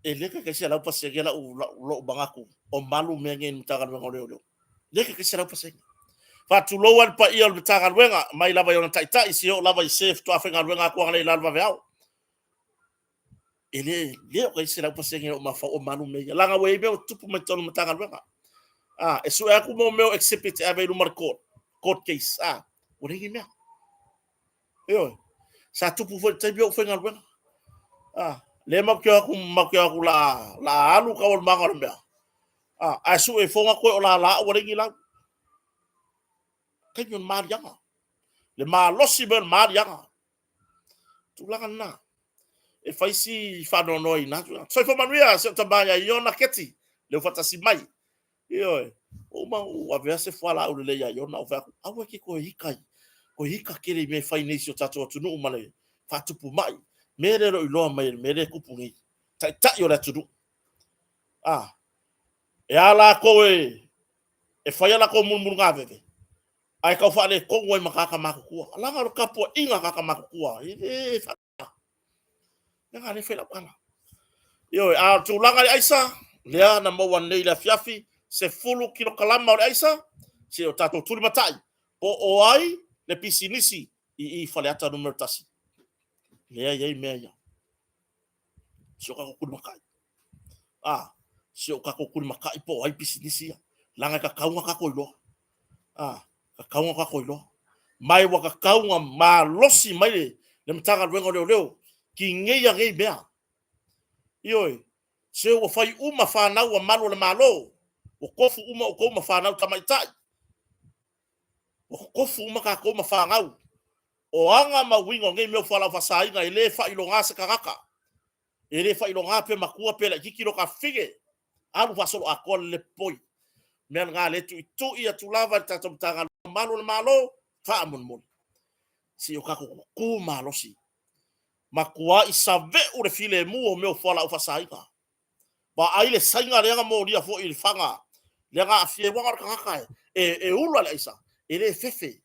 E le taitai 100% lau, lau, lou manatu o malu mea nei i le Matagaluega o Leoleo. Le taitai 100%. Faatulou lava i le paia o le Matagaluega, mai lava i ona taitai seia oo lava i se faatoa faigaluega atu analeila i le vaveao. E le, le oo i ai 100% o lou mafaufau o malu mea ia, leaga ua i ai mea ua tutupu mai totonu o le Matagaluega. Ah, e sue atu mo mea o exhibit e ave i luma o le court, court case, ah, ua leai ni mea. Ioe. Sa tupu foi i le taimi o ou faigaluega. Ah, lea matou te o atu, matou te o atu la, la alu taualumaga o le mea. Ah, ae sue ifo na toe o lala ua leai ni lau. Taimi o le maliaga. Le malosi mai o le maliaga. Tulaga lena. E fai si faanoanoa i na. Soifua manuia si ou tama ia Iona Keti, le ua faatasi mai. Ioe. Ua uma ona avea se fualaau lelei ia Iona, ou fai atu, aua e te toe ita, toe ita tele i mea e fai nei i si o tatou atunuu ma le faatupu mai. Mea lea o lo o iloa mai e le mea lea e tupu nei. Taitai o le atunuu. A, e a latou e, e fai a latou mulumulugaveve, ae tau faaletonu ai ma tagata matutua. Leaga o le tapuaiga a tagata matutua, e le Leaga lea fai lau tala. Ioe, a o le tulaga i le aisa, lea na maua nei i le afiafi, 10 kilokalama o le aisa, se o tatou tulimatai, po o ai le pisinisi i i Faleata Nu.1. Lea e i ai mea ia. Si o tatou tulimatai. A, si o tatou tulimatai po o ai pisinisi ia. Leaga e tatau ona tatou iloa. A, tatau ona tatou iloa. Ma e ua tatau ona malosi mai le, le Matagaluega o Leoleo tineia nei mea. Ioe, se ua fai uma fanau a malu o le Malo, ua tofu uma outou ma fanau tamaitai, ua tofu uma tatou ma fanau. O aga ma uiga o nei mea o fualaau faasaina e le faailoga se tagata. E le faailoga pe matua pe laitiiti lo ta fafine. Alu faasoloatoa le lepoi. Mea lena lea e tuitui atu lava i le tatou Matagaluega Malu o le Malo, faamolemole, se i o tatou tutu malosi. Matuai saveu le filemu o mea o fualaau faasaina. Vaai le saina lea na molia foi i le faga, lea na aafia ai, aua na o le tagata e, e ula le aisa, e le fefe.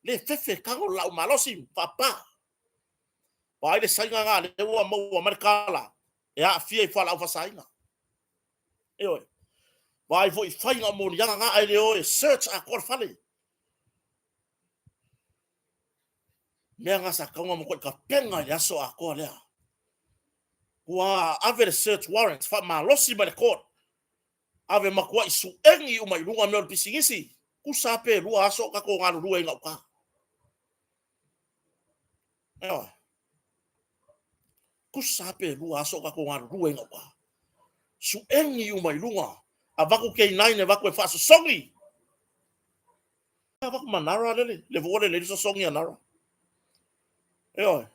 Le fefe, tago le laau malosi, faapa. Vaai le saina lena lea ua maua mai le tala e aafia i fualaau faasaina. Ioe. Vaai foi i faiga o moliaga na ae le o e search atoa le fale. Mea na sa tatau ona matuai tapena i le aso atoa lea. Ua ave le search warrant faamalosi mai le court. Ave matuai suegi uma i luga mea o le pisinisi. Tusa pe 2 aso o tatou galulue ai gauta. Ioe. Tusa lava pe 2 aso o tatou galulue ai gauta. Suegi uma i luga, avatu K9 avatu e faasosogi. Avatu ma Nara lele, le vua lelei le sosogi a Nara. Ioe.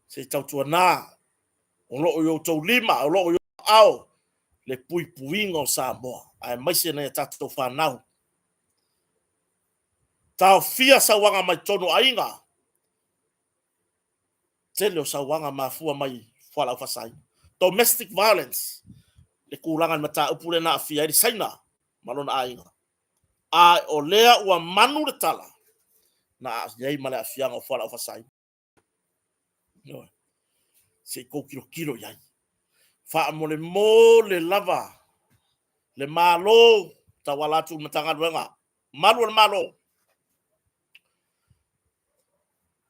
Se i tautuana, o lo o i outou lima, o lo o i ao le puipuiga o Samoa, aemaise nai a tatou fanau. Taofia sauaga mai totonu o aiga. Tele o sauaga mafua mai fualaau faasaina. Domestic violence, le tulaga i le mataupu lea na aafia ai le Saina ma lona aiga. A o lea ua manu le tala, na i ai ma le aafiaga o fualaau faasaina. Ioe. Se i tou tilotilo i ai. Faamolemole lava le Malo tauala atu i le Matagaluega Malu o le Malo,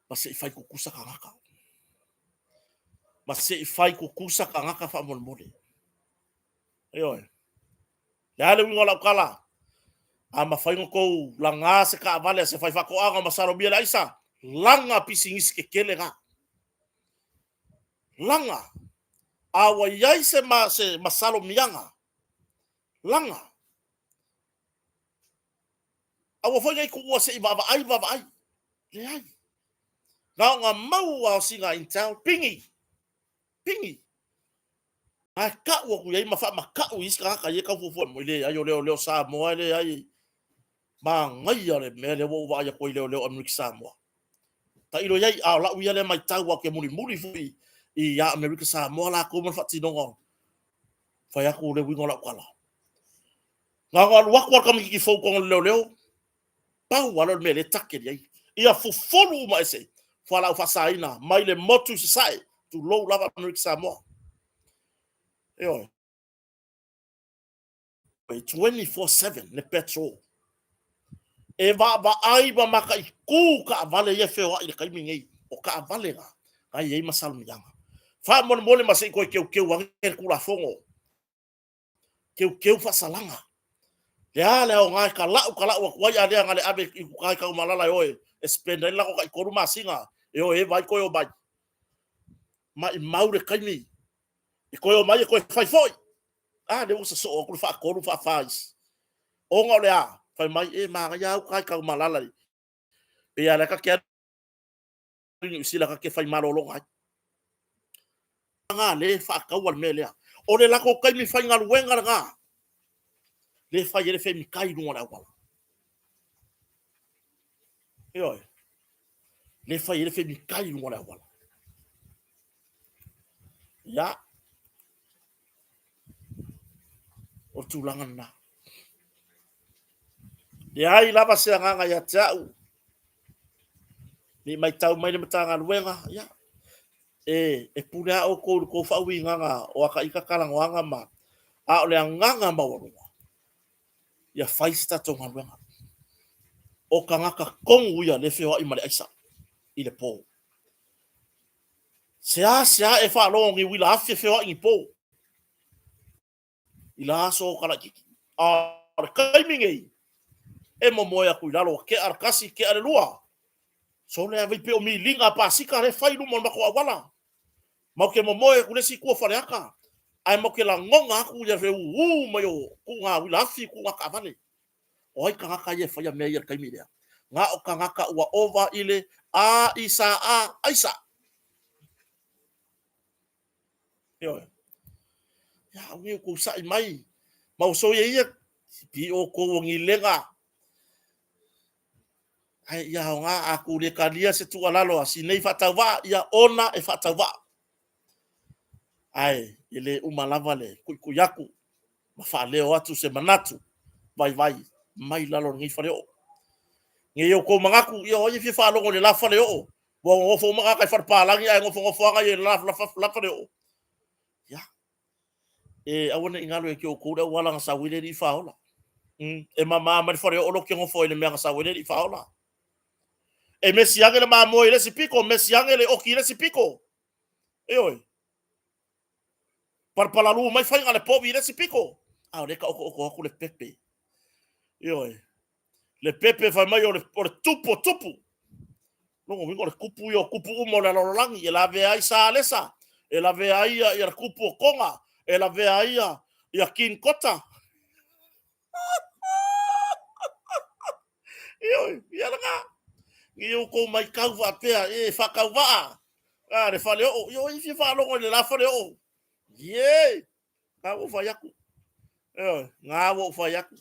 ma se i fai tutusa tagata. Ma se i fai tutusa tagata faamolemole. Ioe. Le a le uiga o lau tala? A mafai ona tou laga se taavale a se faifaatoaga o masalomia le aisa, laga pisinisi tetele na. Laga. A ua i ai se, ma, se masalomiaga, laga. Aua foi ne i tuua se i vaavaai vaavaai. Leai. Na ona mau lava o sina intel, pigi, pigi. Ae tau atu i ai ma faamata'u i isi tagata ia e tau fuafua mai, leai o leoleo Samoa e leai. Manaia le mea lea ua ou vaai atu ai i leoleo Amerika Samoa. Tailo i ai, a o lau ia lea matau aua ou te mulimuli foi ia Amerika Samoa latou ma le faatinoga o fai atu le uiga o lau tala. Na ona alu atu lava le tamaitiiti fou i totonu o le leoleo, pau lava lea o le mea lea e take i ai. Ia fufulu uma ese fualaau faasaina mai le motu i Sasae, tulou lava Amerika Samoa. Ioe. 24/7 le petrol. E vaavaai ma mataitu taavale ia e feoai i le taimi nei. O taavale na, na i ai masalamiaga. Faamolemole ma se i toe teuteu ane le Tulafono. Teuteu faasalaga. Le a le aoga e talau talau atu ai, a lea na le ave i uta i Tanumalala e o e spend ai le latou tai 3 masina e o e eva ai toe omai. Maimau le taimi e toe omai e toe fai foi. A lea ua sosoo atu le faatolu faafa isi. Ona o le a? Fai mai, e manaia lava uta i Tanumalala. Pei lava o lea ta te alu i Niu Sila ta te fai malologa ai. Lena lea e faataua le mea lea. O le latou taimi faigaluega lena, lea e fai ai le femikai i luga o le auala. Ioe. Lea e fai ai le femikai i luga o le auala. Ia. O le tulaga lena. Leai lava se agaga ia te au, ne i matau mai le Matagaluega, ia, e pule lava outou i le tou faauigaga o ata ita talanoaga ma, a o le agaga maualuga, ia fai se tatou galuega. O tagata tonu ia lea e feoai ma le aisa i le po. Seasea e faalogo ni uila afi e feoai ni po. I la aso o Kalaititi. A o le taimi nei, e momoe atu i lalo, ua tea le tasi, tea le lua. Sole a vei pei o miliga a pasika lea e fai i luma o le matou auala. Matou te momoe atu i le isi itu o Faleata, ae matou te lagona atu ia le ū mai o tuuga uila afi, tuuga taavale. O ai tagata ia e faia mea ia i le taimi lea? Na o tagata ua ova i le A I S A, aisa. Ioe. Ia, au nei kou sa'i mai. Ma ua soia ia, pi outou o ni lega. Ae ia aoga a tou le talia se tuualalo a si nei faatauvaa, ia ona e faatauvaa. Ae e le uma lava le tuitui atu ma faaleo atu se manatu vaivai mai lalo o lenei faleoo. Nei outou manatu, ia o ai e fia faalogo i le la faleoo, ua nonofo uma tagata i falepalagi ae nofonofo lava ia i le la faleoo. Ia, e aua ne i galo ia te outou le auala na sau ai le alii faaola. E mama mai le faleoo lea ou te nofo ai i le mea na sau ai le alii faaola. E mesi ane le mamoe i le isi pito, mesi ane le oki i le isi pito. Ioe. Palapalalu mai faiga le povi i le isi pito. A o lea e taotooto atu le pepe. Ioe. Le pepe fai mai o le, o le tupu o tupu. Lona uiga o le tupu ia o tupu uma o le lalolagi e lavea ai Sa Alesa, e lavea ai ia, ia le tupu o Toga, e lavea ai ia, ia King Kota. Ioe, ia lena. Ni outou maitau faapea, e faatauvaa, a le faleoo, ioe, e fia faalogo i le la faleoo. Ie! Na ua ou fai atu. Ioe, na ua ou fai atu.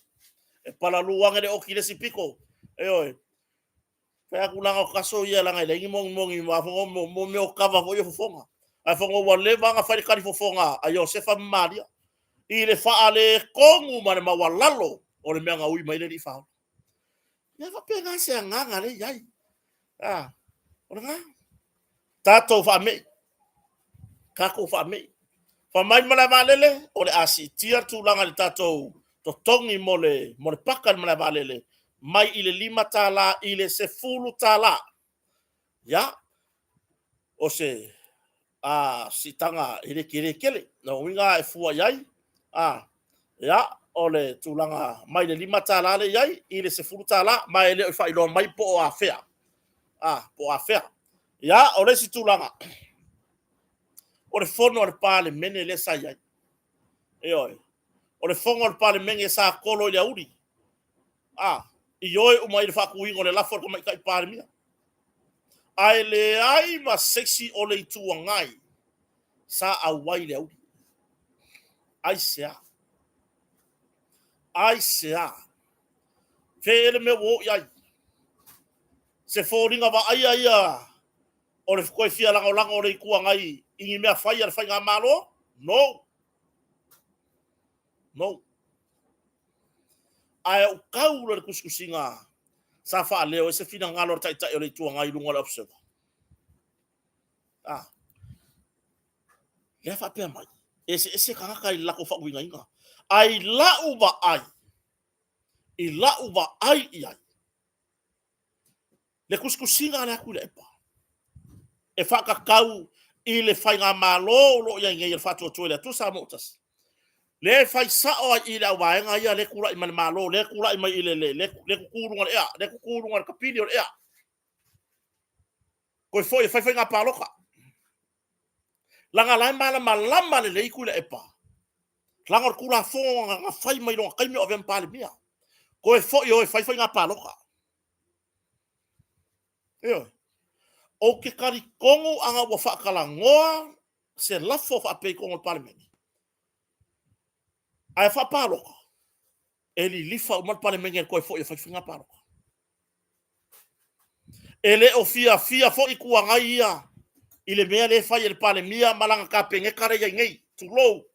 E palalū ane le oki i le isi pito. Ioe. Fai atu leaga o taso ia leaga e leai ni mogimogi ma fofoga mo mo mea o kava foi o fofoga. Ae fofoga ua leva ona fai le tali fofoga a Iosefa ma Maria i le faaletonu ma le maualalo o le mea na ui mai le alii faaola. Ia faapena se agaga lea e i ai. A, o lena. Tatou faamei. Tatou faamei. Fai mai le malae vaalele, o le a siitia le tulaga i le tatou totogi mo le, mo le paka i le malae vaalele, mai i le $5 i le $10. Ia, o se a siitaga e le tele tele. Lona uiga e fua i ai, a, ia, o le tulaga mai le $5 lea i ai i le $10, ma e le o faailoa mai po o afea. A, po o afea. Ia, o le isi tulaga, o le fono a le Palemene lea sa i ai. Ioe. O le fono a le Palemene sa tolo i le aoauli. A, ioe uma i le faatuina o le lafo a le Tamaitai Palemia. Ae leai ma se isi o le Itu Agai sa auai i le aoauli. Aisea? Aisea? Fea le mea ua oo i ai? Se foliga vaaia ia o le toe fia lagolago o le Itu Agai i ni mea fai a le Faigamalo? No. No. Ae ou tau loa i le tusitusiga sa faaleo ai se finagalo o le Taitai o le Itu Agai i luga o le Observer. Ah. Lea faapea mai, e eseese tagata i le latou faauigaina. Ae i lau vaai, i lau vaai i ai, le tusitusiga a le Tuilaepa e faatatau i le faigamalo o lo o i ai nei e Faatuatua i le Atua Samoa ua Tasi, lea e fai sao ai i le auvaega ia lea e tulai mai le Malo, lea e tulai mai i le lea e tutu i luga o le ea, lea e tutu i luga o le tapili o le ea. Toe foi e fai faiga palota. Leaga la e malamalama lelei Tuilaepa, leaga o le Tulafono na fai mai lona taimi o avea ma Palemia. Toe foi e o e fai faiga palota. Ioe. Ou te talitonu ana ua faatalanoa se lafo faapea i totonu o le Palemene, ae faapalota, e lilifa uma le Palemene e toe foi e fai faiga palota. E le o fiafia foi Itu Agai ia i le mea lea e fai e le Palemia ma lana Kapeneta lea e i ai nei. Tulou,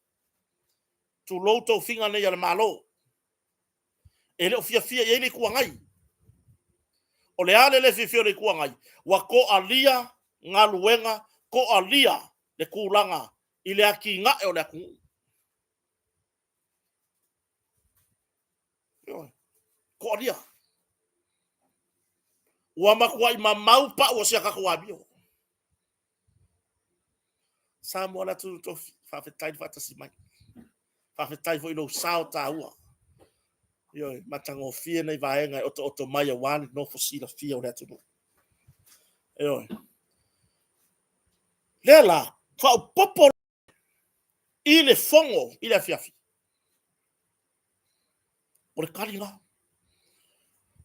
tulou tofiga nei a le Malo. E le o fiafia i ai le Itu Agai. O le a le le fiafia o le Itu Agai? Ua toalia galuega, toalia le tulaga i le atinae o le atunuu. Ioe. Toalia. Ua matuai mamau pau o si a tatou amio. Samoa le atunuu tofi, faafetai le faatasi mai. Faafetai foi i lou sao taua. Ioe, matagofie nei vaega e otooto mai aua le nofo silafia o le atunuu. Ioe. Lea la, faaopoopo i le fono i le afiafi. O le tali la.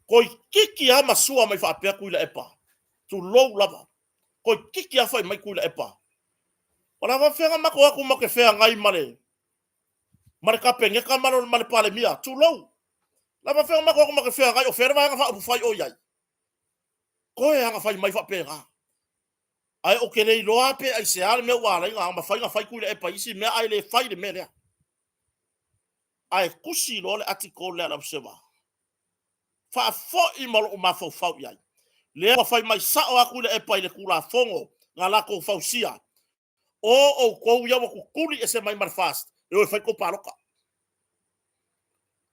Toeitiiti lava masua mai faapea Tuilaepa, tulou lava. Toeitiiti lava fai mai Tuilaepa, o le a faapefea ona matou o atu matou te feagai ma le ma le Kapeneta ma le, ma le Palemia, tulou. O le a faapefea ona matou o atu matou te feagai, o fea le Vaega Faaupufai o i ai? Toe lava na fai mai faapena. Ae ou te le iloa pe aisea le mea ua ala ai ona mafai ona fai Tuilaepa i isi mea ae le fai le mea lea. Ae tusi loa le article lea a le Observer, faafoi ma lou mafaufau i ai. Lea ua fai mai sao lava Tuilaepa i le Tulafono na latou fausia, o outou ia ua tutuli ese mai ma le FAST e o e fai le tou palota.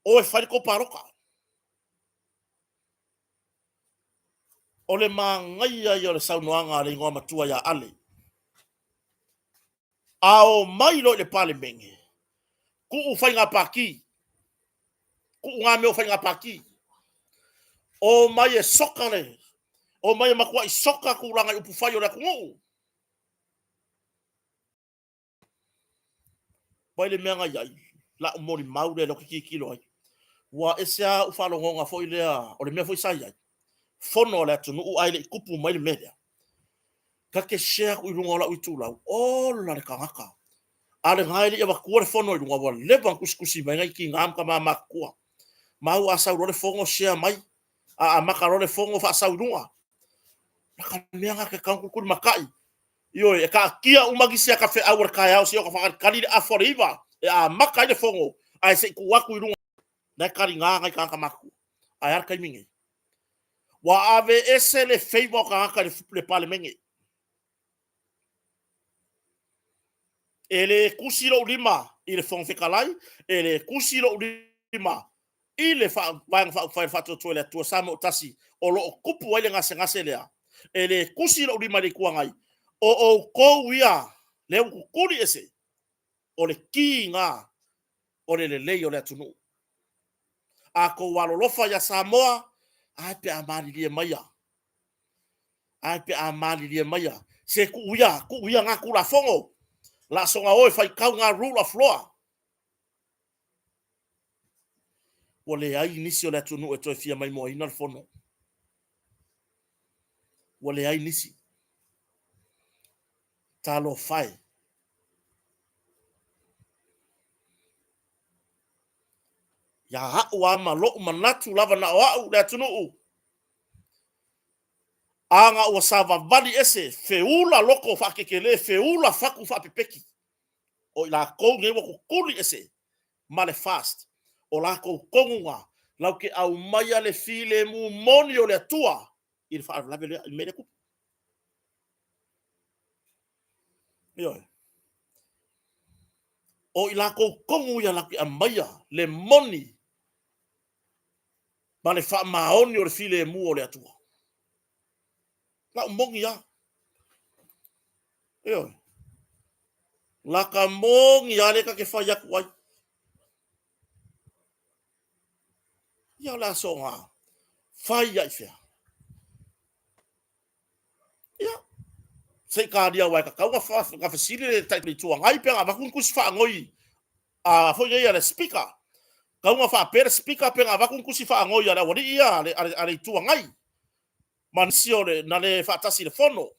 O e fai le tou palota. O le manaia ia o le saunoaga a le igoa matua ia Ale. A o mai loa i le Palemene, tuu faiga pati, tuu ngā mea o faiga pati. O mai e soka le, o mai e matuai soka tulaga i upufai o le atunuu. Vaai le mea na i ai, la'u molimau lea lea ou te tilotilo ai. Ua ese lava a'u faalogoga foi lea, o le mea foi sa i ai, fono a le atunuu ae le i tupu mai le mea lea. Ta te share atu i luga o la'u itulau, ola le tagata. A o lena e le i avatua le fono i luga, ua leva ona tusitusi mai nai tina ma tama matutua. Mau a sau loa le fono share mai, a amata loa le fono faasau i luga. Laka mea na te tatau ona tulimatai. Ioe, e taatia uma nisi ata feau o le taeao seia o ta faatalitali le afa o le 9 e amata ai le fono, ae se i tuu atu i luga. La e taliga nai tagata matutua. Ae a le taimi nei? Ua aveese le favour o tagata i le Palemene. E le tusi lou lima i le Fofoga Fetalai, e le tusi lou lima i le Vaega Faaupufai o le Faatuatua i le Atua Samoa ua Tasi o lo o tupu ai le gasegase lea, e le tusi lou lima i le Itu Agai, o outou ia lea ua tutuli ese, o le ki lena o le lelei o le atunuu. A outou alolofa ia Samoa, ae pe a malilie maia, ae pe a malilie maia, se tuu ia, tuu ia na Tulafono, laasaga o e faitau na rule of law. Ua leai nisi o le atunuu e toe fia maimoaina le fono. Ua leai nisi. Talofa e. Ia au lava ma lou manatu lava na o au le atunuu, ana ua savavali ese, feula loto faatetele, feula fatu faapepeki. O i latou nei ua tutuli ese ma le FAST, o latou tonu na latou te aumaia le filemu moni o le Atua i le faalavelave lea, i le mea lea e tupu. Ioe. O i latou tonu ia latou te aumaia le moni ma le faamaoni o le filemu o le Atua. Lau moni lava. Ioe. Lata moni lava lea ta te fai atu ai. Ia o le a soona fai ai fea? Ia, se i talia aua e tatau ona fesili le Taitai Itu Agai pe ana avatu ni tusi faanoi a foi nei a le Speaker. Tatau ona faapea le Speaker pe na avatu ni tusi faanoi a le aualii ia a le Itu Agai ma nisi o le na le faatasi i le fono.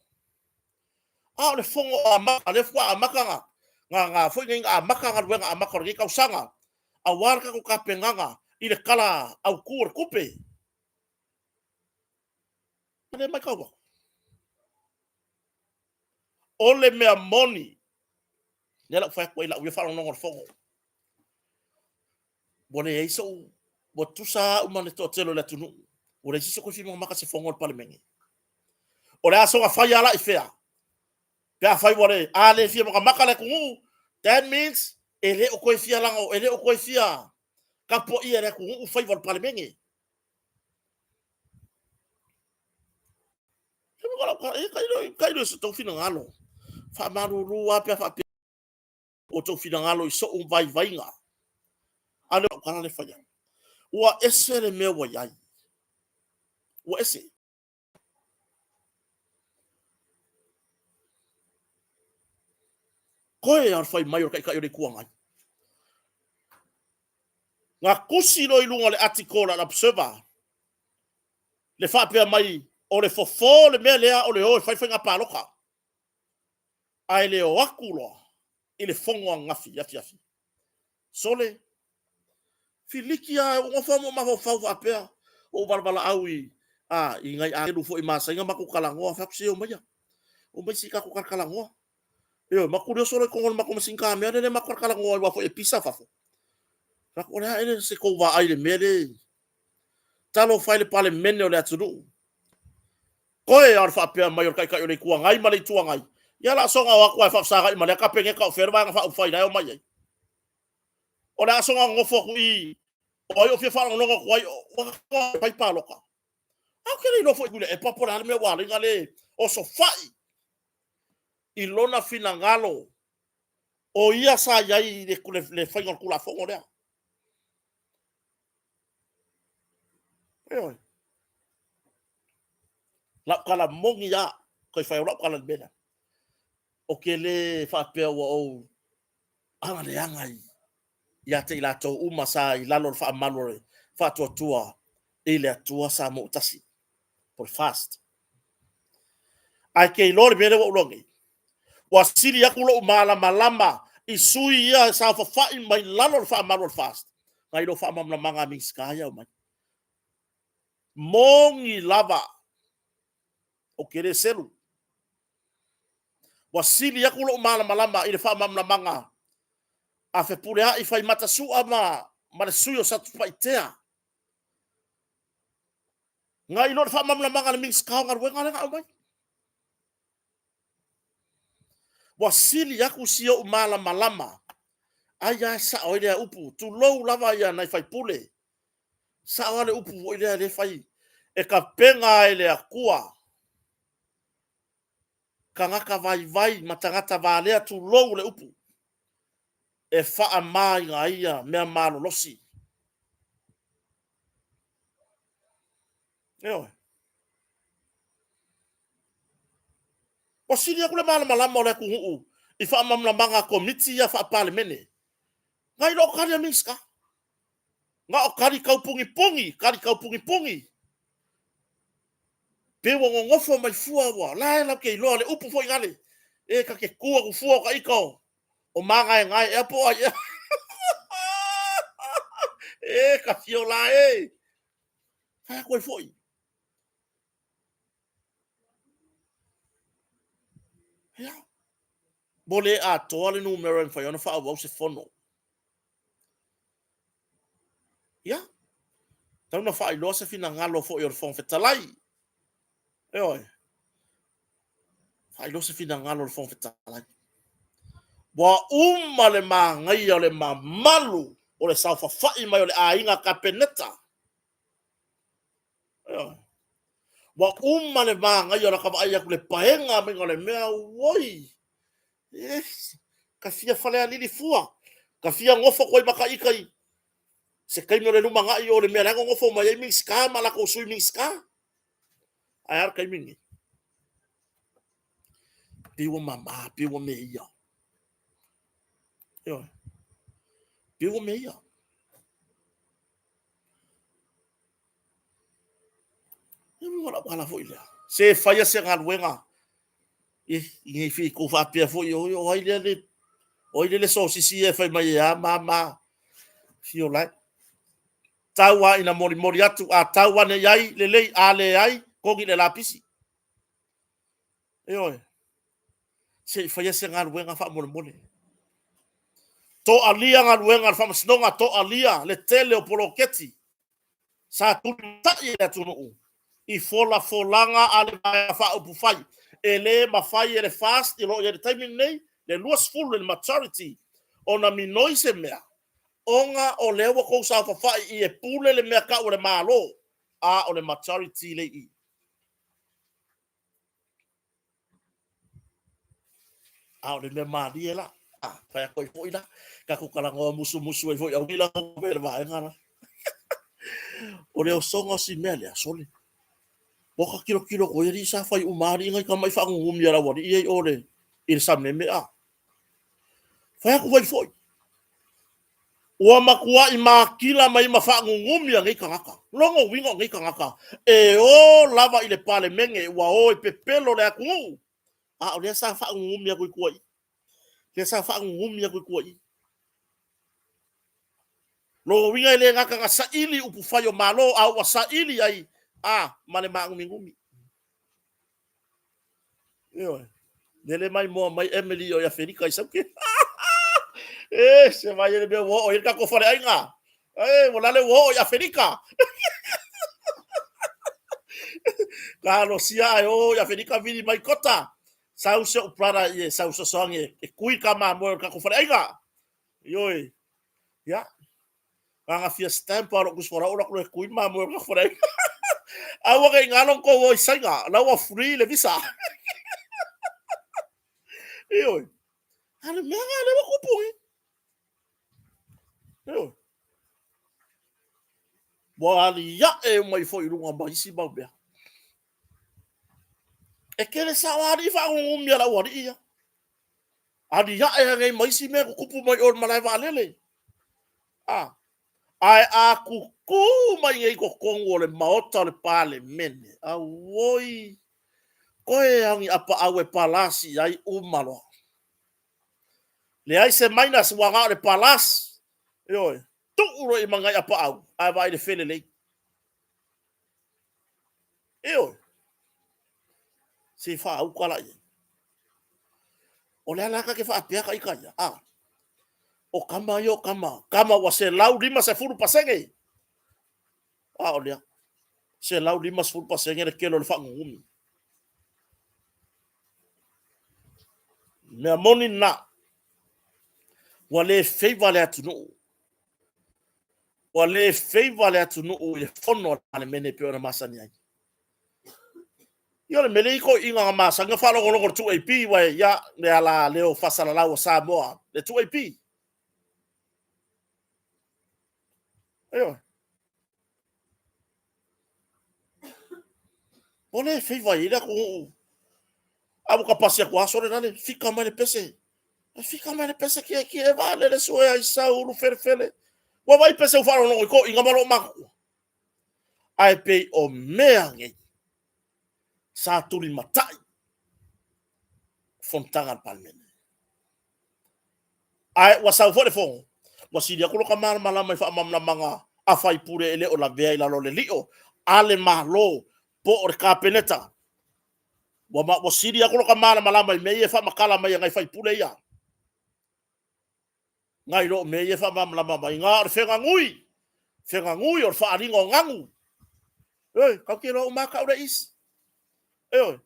A o le fono amata, lea faatoa amata na na foi nei na amata galuega amata o lenei tausaga aua le tatou tapenaga i le Tala Autu o le Tupe. A lea e matau atu, o le mea moni, lea la ou fai atu ai i lau ia faalogologo i le fono, ua leai sou, ua tutusa lava au ma le toatele o le atunuu, ua leai se isi o toe fia makamaka i se fono a le Palemene. O le a soona fai lava la i fea? Pe afai ua le, a le fia makamaka le atunuu, that means e le o toe fia lago, e le o toe fia tapuaia e le atunuu faiva o le Palemene. Tailo i so outou finagalo. Faamalulu lava pe a faapea o outou finagalo i sou vaivaiga. A o le tala lea e fai atu. Ua ese le mea ua i ai. Ua ese. Toe lava o le fai mai o le Taitai o le Itu Agai. Na tusi loa i luga o le article a le Observer le faapea mai o le fofo le mea lea o le o e fai faiga palota, ae le o atu loa i le fono ananafi afiafi. Sole, filiki lava, ua nofo lava ma ou mafaufau faapea, ua ou valavalaau i, a, i nai agelu foi ma asaiga matou talanoa, fai atu se omaia, omai se i tatou talatalanoa. Ioe, matou tulioso loa i totonu o le matou masini kamea lea matou talatalanoa ai aua foi e pisa fafo. Fai atu, o le a ea se tou vaai i le mea lea? Talofa e i le Palemene o le atunuu. Toe lava o le faapea mai o le Taitai o le Itu Agai ma le Itu Agai, ia o le a soona o atu lava e faafesagai ma lea Kapeneta o fea le Vaega Faaupufai la e omai ai. O le a soona nonofo atu i i, o ai o fia faalogologo atu ai, ua fai palota. Ae ou te le iloa foi Tuilaepa po o le a le mea ua ala ai ona le osofai i lona finagalo o ia sa i ai i le faiga o le Tulafono lea. Ioe. Lau tala moni lava, toe fai au lau tala i le mea lea. Ou te le faapea ua ou agaleaga ia te i latou uma sa i lalo o le faamalu o le faatuatua i le Atua Samoa ua tasi, po o le FAST. Ae ke iloa le mea lea ua ou iloa nei, ua sili atu lou malamalama i sui ia e saofafai mai lalo o le faamalu o le FAST, nai lo faamalamalamaga a Minisita ia e aumai. Moni lava, ou te le selu. Ua sili atu lou malamalama i le faamalamalamaga a Fepuleai Faimata Sua ma le sui o Satupaitea. Ngai loa le faamalamalamaga a le Minisita o Galuega lea na aumai. Ua sili atu si ou malamalama, ai lava e sao ai lea upu, tulou lava ia nai faipule, sao lava le upu foi lea e fai, e tapena e le Atua tagata vaivai ma tagata valea, tulou le upu, e faamaina ai ia mea malolosi. Ioe. Ua sili atu le malamalama o le atunuu i faamalamalamaga a Komiti ia Faa-Palemene, nai lo tali a Minisita. Na o tali taupunipuni, tali taupunipuni. Pei ua nonofo mai fua ua, la e latou te iloa le upu foi lale, e ta te tu atu fua o ta ita o magaegae ea po o ai ea. E ta fio la e. Fai atu ai foi. Ia, ua le atoa le numera e mafai ona faaauau se fono. Ia, tau na faailoa se finagalo foi o le Fofoga Fetalai. Ioe, faailoa se finagalo o le Fofoga Fetalai. Ua uma le manaia o le mamalu o le saofafai mai o le aiga Kapeneta. Ioe. Ua uma le manaia o lata vaai atu i le paega maiga o le mea, oi, yes, ta fia falealili fua, ta fia nofo atu ai ma ita i se taimi o le lumanai o le mea la e nonofo mai ai Minisita ma latou Sui Minisita. Ae a le taimi lenei? Pei ua mama, pei ua meia. Ioe. Pei ua meia. Ua lau ala foi lea. Se faia se galuega. I nei fi kou faapea foi o ai lea le o ai lea le sosisi e fai mai e a ma ma fio lai. Tau a ina molimoli atu a tau ane i ai lelei a le ai kogi le lapisi. Ioe. Se i faia se galuega faamolemole. Toalia galuega a le Faamasinoga, toalia le tele o poloketi sa tulimatai e le atunuu i folafolaga a le Vaega Faaupufai. E le mafai e le FAST o lo o i ai i le taimi lenei le 20 le majority ona minoi se mea ona o lea ua outou saofafai i e pule le mea tau o le Malo, a o le majority le i i. A o le mea malie la, a fai atu ai foi la, tatou talanoa musumusu ai foi, aua ne i lago le vaega la. O le osoga o si mea lea, sole. Ua ta tilotilo atu ai alii sa fai uma alii nai tama i faanunumi a le aualii ia i o i le sameme a. Fai atu ai foi, ua matuai matila mai ma faanunumi a nei tagata. Lona uiga o nei tagata e o lava i le Palemene ua o e pepelo le atunuu, a o lea sa faanunumi atu i tua i. Lea sa faanunumi atu i tua i. Lona uiga e le gata na saili upufai o Malo, a ua saili ai a ma le maanuminumi. Ioe. Lele mai moa mai Emily o i Aferika i Sauke. E, se vai ele mea ua oo i le tatou faleaiga. E, ua lale ua oo i Aferika. Talosia ae o i Aferika vili mai kota. Sau se ou brother i e sau sosoagi e kui ka mamoe o le tatou faleaiga. Ioe. Ia, na fia stamp lou tusi folau o lou kui mamoe o le faleaiga. Aua ne i galo tou o i Saina, la ua free le visa. Ioe. A le mea lena lea ua tupu nei. Ioe. Ua aliae mai foi i luga ma isi mau mea. E tele sao alii faanunumi a le aualii ia. Aliae ai ma isi mea tutupu mai o le malae vaalele. A, ae a tutū mai nei i totonu o le Maota o le Palemene, auoi, toe lava o ni apaau e palasi ai uma loa. Leai se minus, ua na o le palasi. Ioe, tuu loa i ma nai apaau, ae vaai i le felelei. Ioe. Se faauta la i ai. O le a la ta te faapea ta ita ia? A, o tama ia o tama, tama ua 150%. A o lea. 150% le tele o le faanunumi. Mea moni lena. Ua le favour le atunuu. Ua le favour le atunuu i le fono a le Palemene e pei ona masani ai. Ia o le mea lea i toeaiina na masani ona faalogologo i le 2AP, uae ia le ala leo faasalalau a Samoa, le 2AP. Ioe. Ua le favour ai le atunuu. A ua ta pasi atu lava sole lale, fika mai le pese. E fika mai le pese kiekie vaalele sue ai sau ulu felefele. Ua vaai pese ua faalogologo i toeaiina ma loomatutua. Ae pei o mea nei sa tulimatai fonotaga a le Palemene. Ae ua sau foi le fono, ua sili atu lota malamalama i faamalamalamaga a faipule e le o lavea i lalo o le lio a le Malo po o le Kapeneta. Ua sili atu lota malamalama i mea ia e faamatala mai e nai faipule ia, nai lo mea ia e faamalamalama mai na o le feganui, feganui o le faaaliga o ganu. Oi, tatou te iloa uma lava tau le is. Ioe.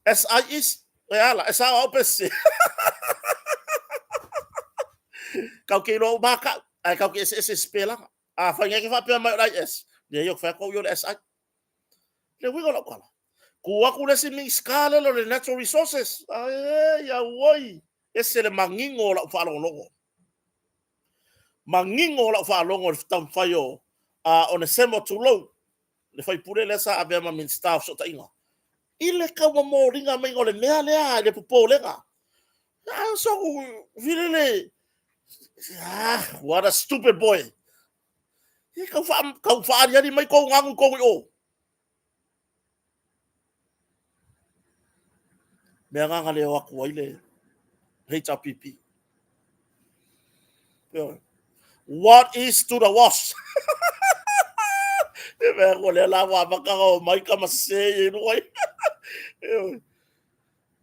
SI is, e ala, e sao au pe sese. Tatou te iloa uma lava tau, ae tatou te eseese i sipelaga. Afai nei e te faapea mai o le IS, leai ou te fai atu au ia o le SI. Le uiga o lau tala, tu atu le isi Minisita lele o le Natural Resources, ae auoi, ese le manino o lau faalogologo. Manino o lau faalogo i le taumafai o Onesemo Tulou, le faipule lea sa avea ma Minisita o Fesootaiga, i le taumamoliga maiga o le mea lea i le popolega. Ah, so, vilele, ah, what a stupid boy. E tau, faa, tau faaaliali mai tou ganu i tou i o. Mea na na le o atu ai le HRPP. What is to the wash? E mea ko lea la ua amata na o mai tama sese i luga i.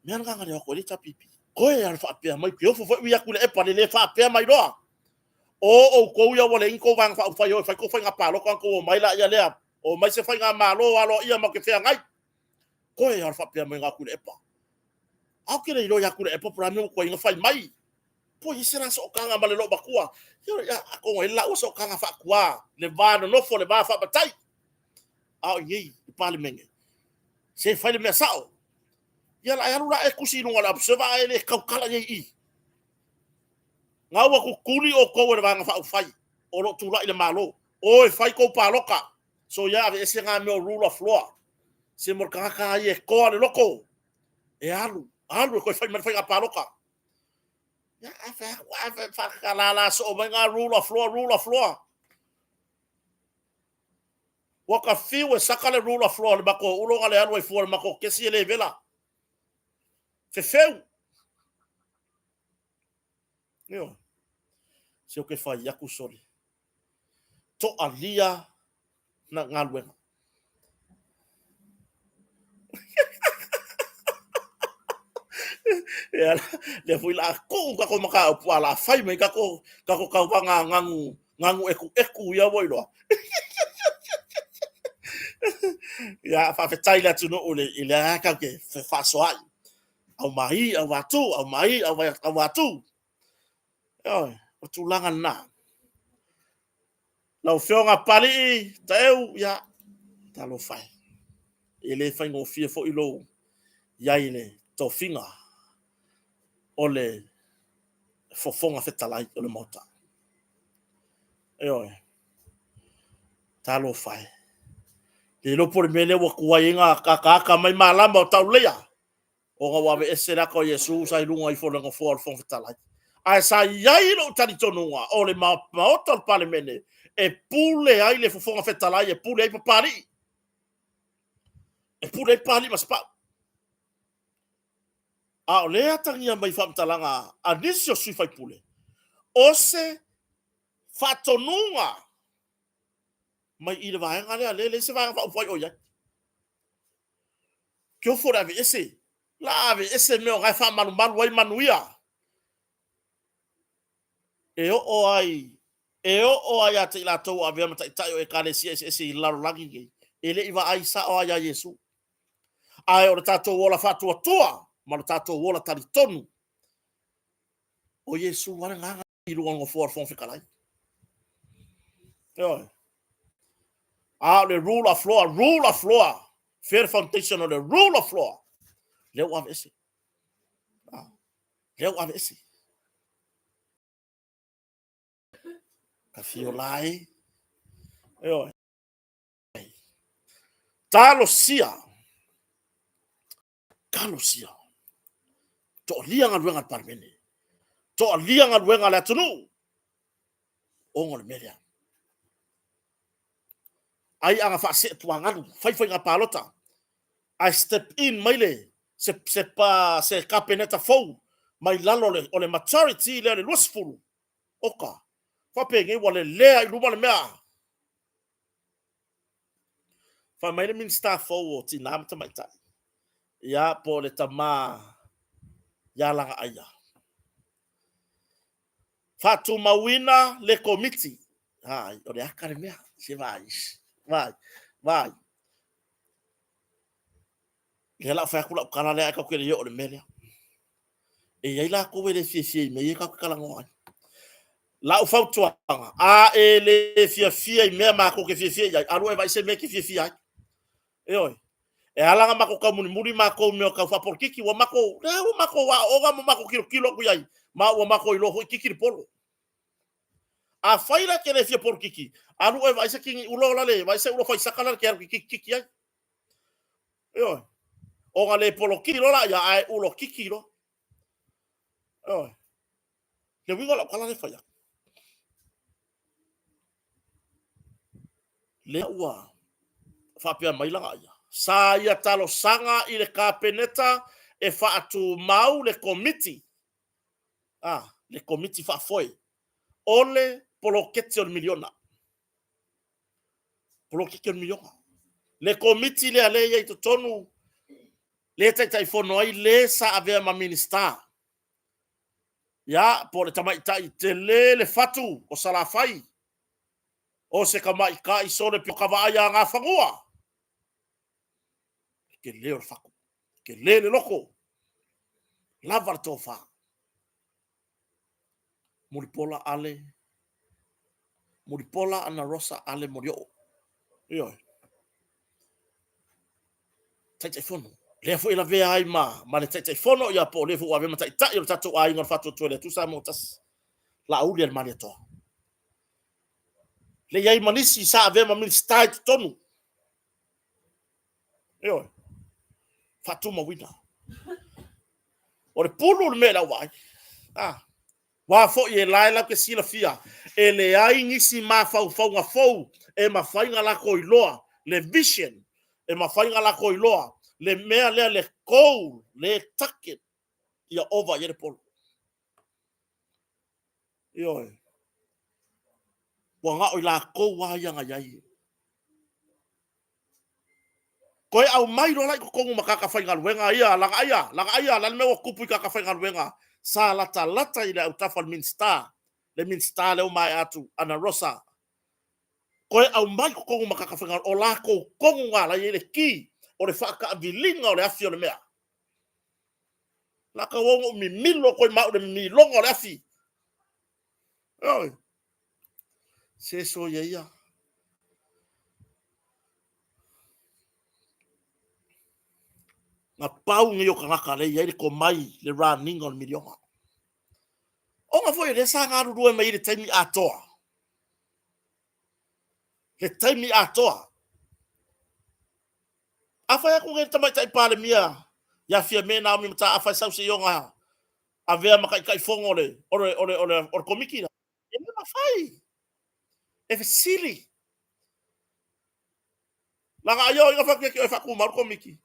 Mea na na le o atu ai le HRPP. Koe a le faapea mai, ke ofo foi ui atu le epa le le faapea mai loa. O outou ia ua leai ni tou Vaega Faaupufai e o e fai tou faiga palota ona tou omai laia lea. Omai se faigamalo aloaia matou te feagai. Koe lava o le faapea mai na Tuilaepa. A ou te le iloa ia Tuilaepa po o le a le mea ua tuai ai ona fai mai. Po o i ai se la sootaga ma le loomatua. Ia, atonu e i ai le laua sootaga faatua, le va nonofo, le va faamatai. A o i inei i le Palemene, se fai le mea sao. Ia la e alu la e tusi i luga o le Observer ae le tautala i ai i i. Na ua tutuli outou e le Vaega Faaupufai o lo o tulai i le Malo, o e fai tou palota. Soia aveese na mea o rule of law. Se mo le tagata lava ia e toa le loto, e alu, alu e toe fai mai le faiga palota. Ia, ae fai atu, ae faakalala soo mai na rule of law, rule of law. Ua ta fiu e saka le rule of law i le matou ulo na le alu ai fua i le matou kesi e le vela. Fefeu. Ioe. Se ou te fai atu sole. Toalia na galuega. Ia, lea foi la tuu tatou mataupu a la fai mai tatou tatou tauvaga ganu ganu ekueku ia ua iloa. Ia, faafetai le atunuu i le a tatou te fefaasoaai. Aumai, auvatu, aumai, auvatu. Ioe, o tulaga lena. Lau Afioga Papalii, Taeu, ia, talofa e. E le faigofie foi lou i ai i le tofiga o le Fofoga Fetalai o le Maota. Ioe, talofa e. Le iloa po o le mea lea ua tuai ai ona ataata mai malama o Tauleia. ona ua aveese le ata o Iesu sa i luga ifo o le nofoa o le Fofoga Fetalai. Ae sa i ai lou talitonuga o le Maota o le Palemene e pule ai le Fofoga Fetalai, e pule ai Papalii, e pule ai Papalii ma Sapau. A o lea e atagia mai i faamatalaga a nisi o sui faipule, o se faatonuga mai i le vaega lea, lea e leai se Vaega Faaupufai o i ai. Kiofo le aveese, la aveese mea o na e faamalumalu ai manuia. E oo ai, e oo ai ia te i latou o avea ma taitai o ekalesia eseese i le lalolagi nei. E le i vaai sao lava ia Iesu. Ae o le tatou ola faatuatua ma le tatou ola talitonu, o Iesu lava le gaga i luga o le nofoa o le Fofoga Fetalai. Ioe. A o le rule of law, rule of law, fair foundation o le rule of law, lea ua aveese. Ah, lea ua aveese. Ka fio lai. Ioe. Talosia. Talosia. Toalia galuega a le Palemene. Toalia galuega a le atunuu. Ona o le mea lea. Ai aga faasee tuagalu, fai faiga palota. Ae step in mai le se, se, pa, se kapeneta fou mai lalo o le, o le majority lea le 20. Oka, faapenei ua lelea i luma le mea. Fai mai le Minisita fou o Tina ma Tamaitai, ia, po o le tama ia Lagaaia. Faatumauina le komiti. Ai, o le aka le mea. Se vai, vai, vai. Lea la fai atu lau tala lea, ae tatou te le oo i le mea lea. E i ai latou e le fiafia i mea ia tatou te talanoa ai. Lau fautuaga, a e le fiafia i mea matou te fiafia i ai, alu e vaai se mea e te fiafia ai. Ioe. E ala ona matou taumulimuli matou i mea o tau faapolokiki, ua matou, lea ua matou aooga ma matou tilotilo atu i ai, ma ua matou iloa foi kiki le polo. Afai la e te le fia polokiki, alu oe vaai se kini ula o la le, vaai se ula faisaka la le te alu e kiki kiki ai. Ioe. Ona le polokiki loa laia, ae ulo kiki loa. Ioe. Le uiga o lau tala lea e fai atu. Lea ua faapea mai Lagaaia, sa ia talosaga i le Kapeneta e faatumau le Komiti, a, le Komiti Faafoe o le poloketi o le miliona. Poloketi o le miliona. Le Komiti lea lea e i ai i totonu, lea e Taitaifono ai le sa avea ma Minisita. Ia, po o le tamaitai tele le fatu o Salafai, o se tamaitai sole pio ka vaai a Gafanua. Le tele o le fatu, tele le loto, lava le tofa. Mulipola Ale, Mulipola Anarosa Ale Molioo. Ioe. Taitaifono. Lea foi e lavea ai ma, ma le Taitaifono, ia po o lea foi ua avea ma Taitai o le tatou aiga o le Faatuatua i le Atua Samoa Tasi. Laauli a le Malietoa. Le i ai ma nisi sa avea ma Minisita i totonu. Ioe. Faatumauina. O le pulu le mea i lau vaai. Ah. Aua foi e la e latou te silafia, e leai nisi mafaufauga fou e mafai ona latou iloa le vision, e mafai ona latou iloa le mea lea, le goal, le target ia ova i ai le polo. Ioe. Ua na o i latou lava ia na i ai. Toe aumai loa la i totonu ma tagata faigaluega ia, Lagaaia, Lagaaia, le a le mea ua tupu i tagata faigaluega? Sa latalata i le autafa o le Minisita, le Minisita lea ua maea atu, Ana Rosa. Toe aumai i totonu ma tagata faigaluega, o latou tonu na la e i ai le ki o le faataaviliga o le afi o le mea. La tauau ona ou mimilo atu ai ma au i le mimiloga o le afi. Oi. Se soia ia. Na pau nei o tagata lea e i ai le tomai, le raniga o le miliona. Ona foi o lea sa galulue mai i le taimi atoa. Le taimi atoa. A fai atu nei le Tamaitai Palemia ia Fiame Naomi Mataafa e sau se i ona avea ma Taitaifono o le, o le, o le, o le, o le komiti lea, e le mafai. E fesili. Leaga ai o ina fai atu e faatumau le komiti.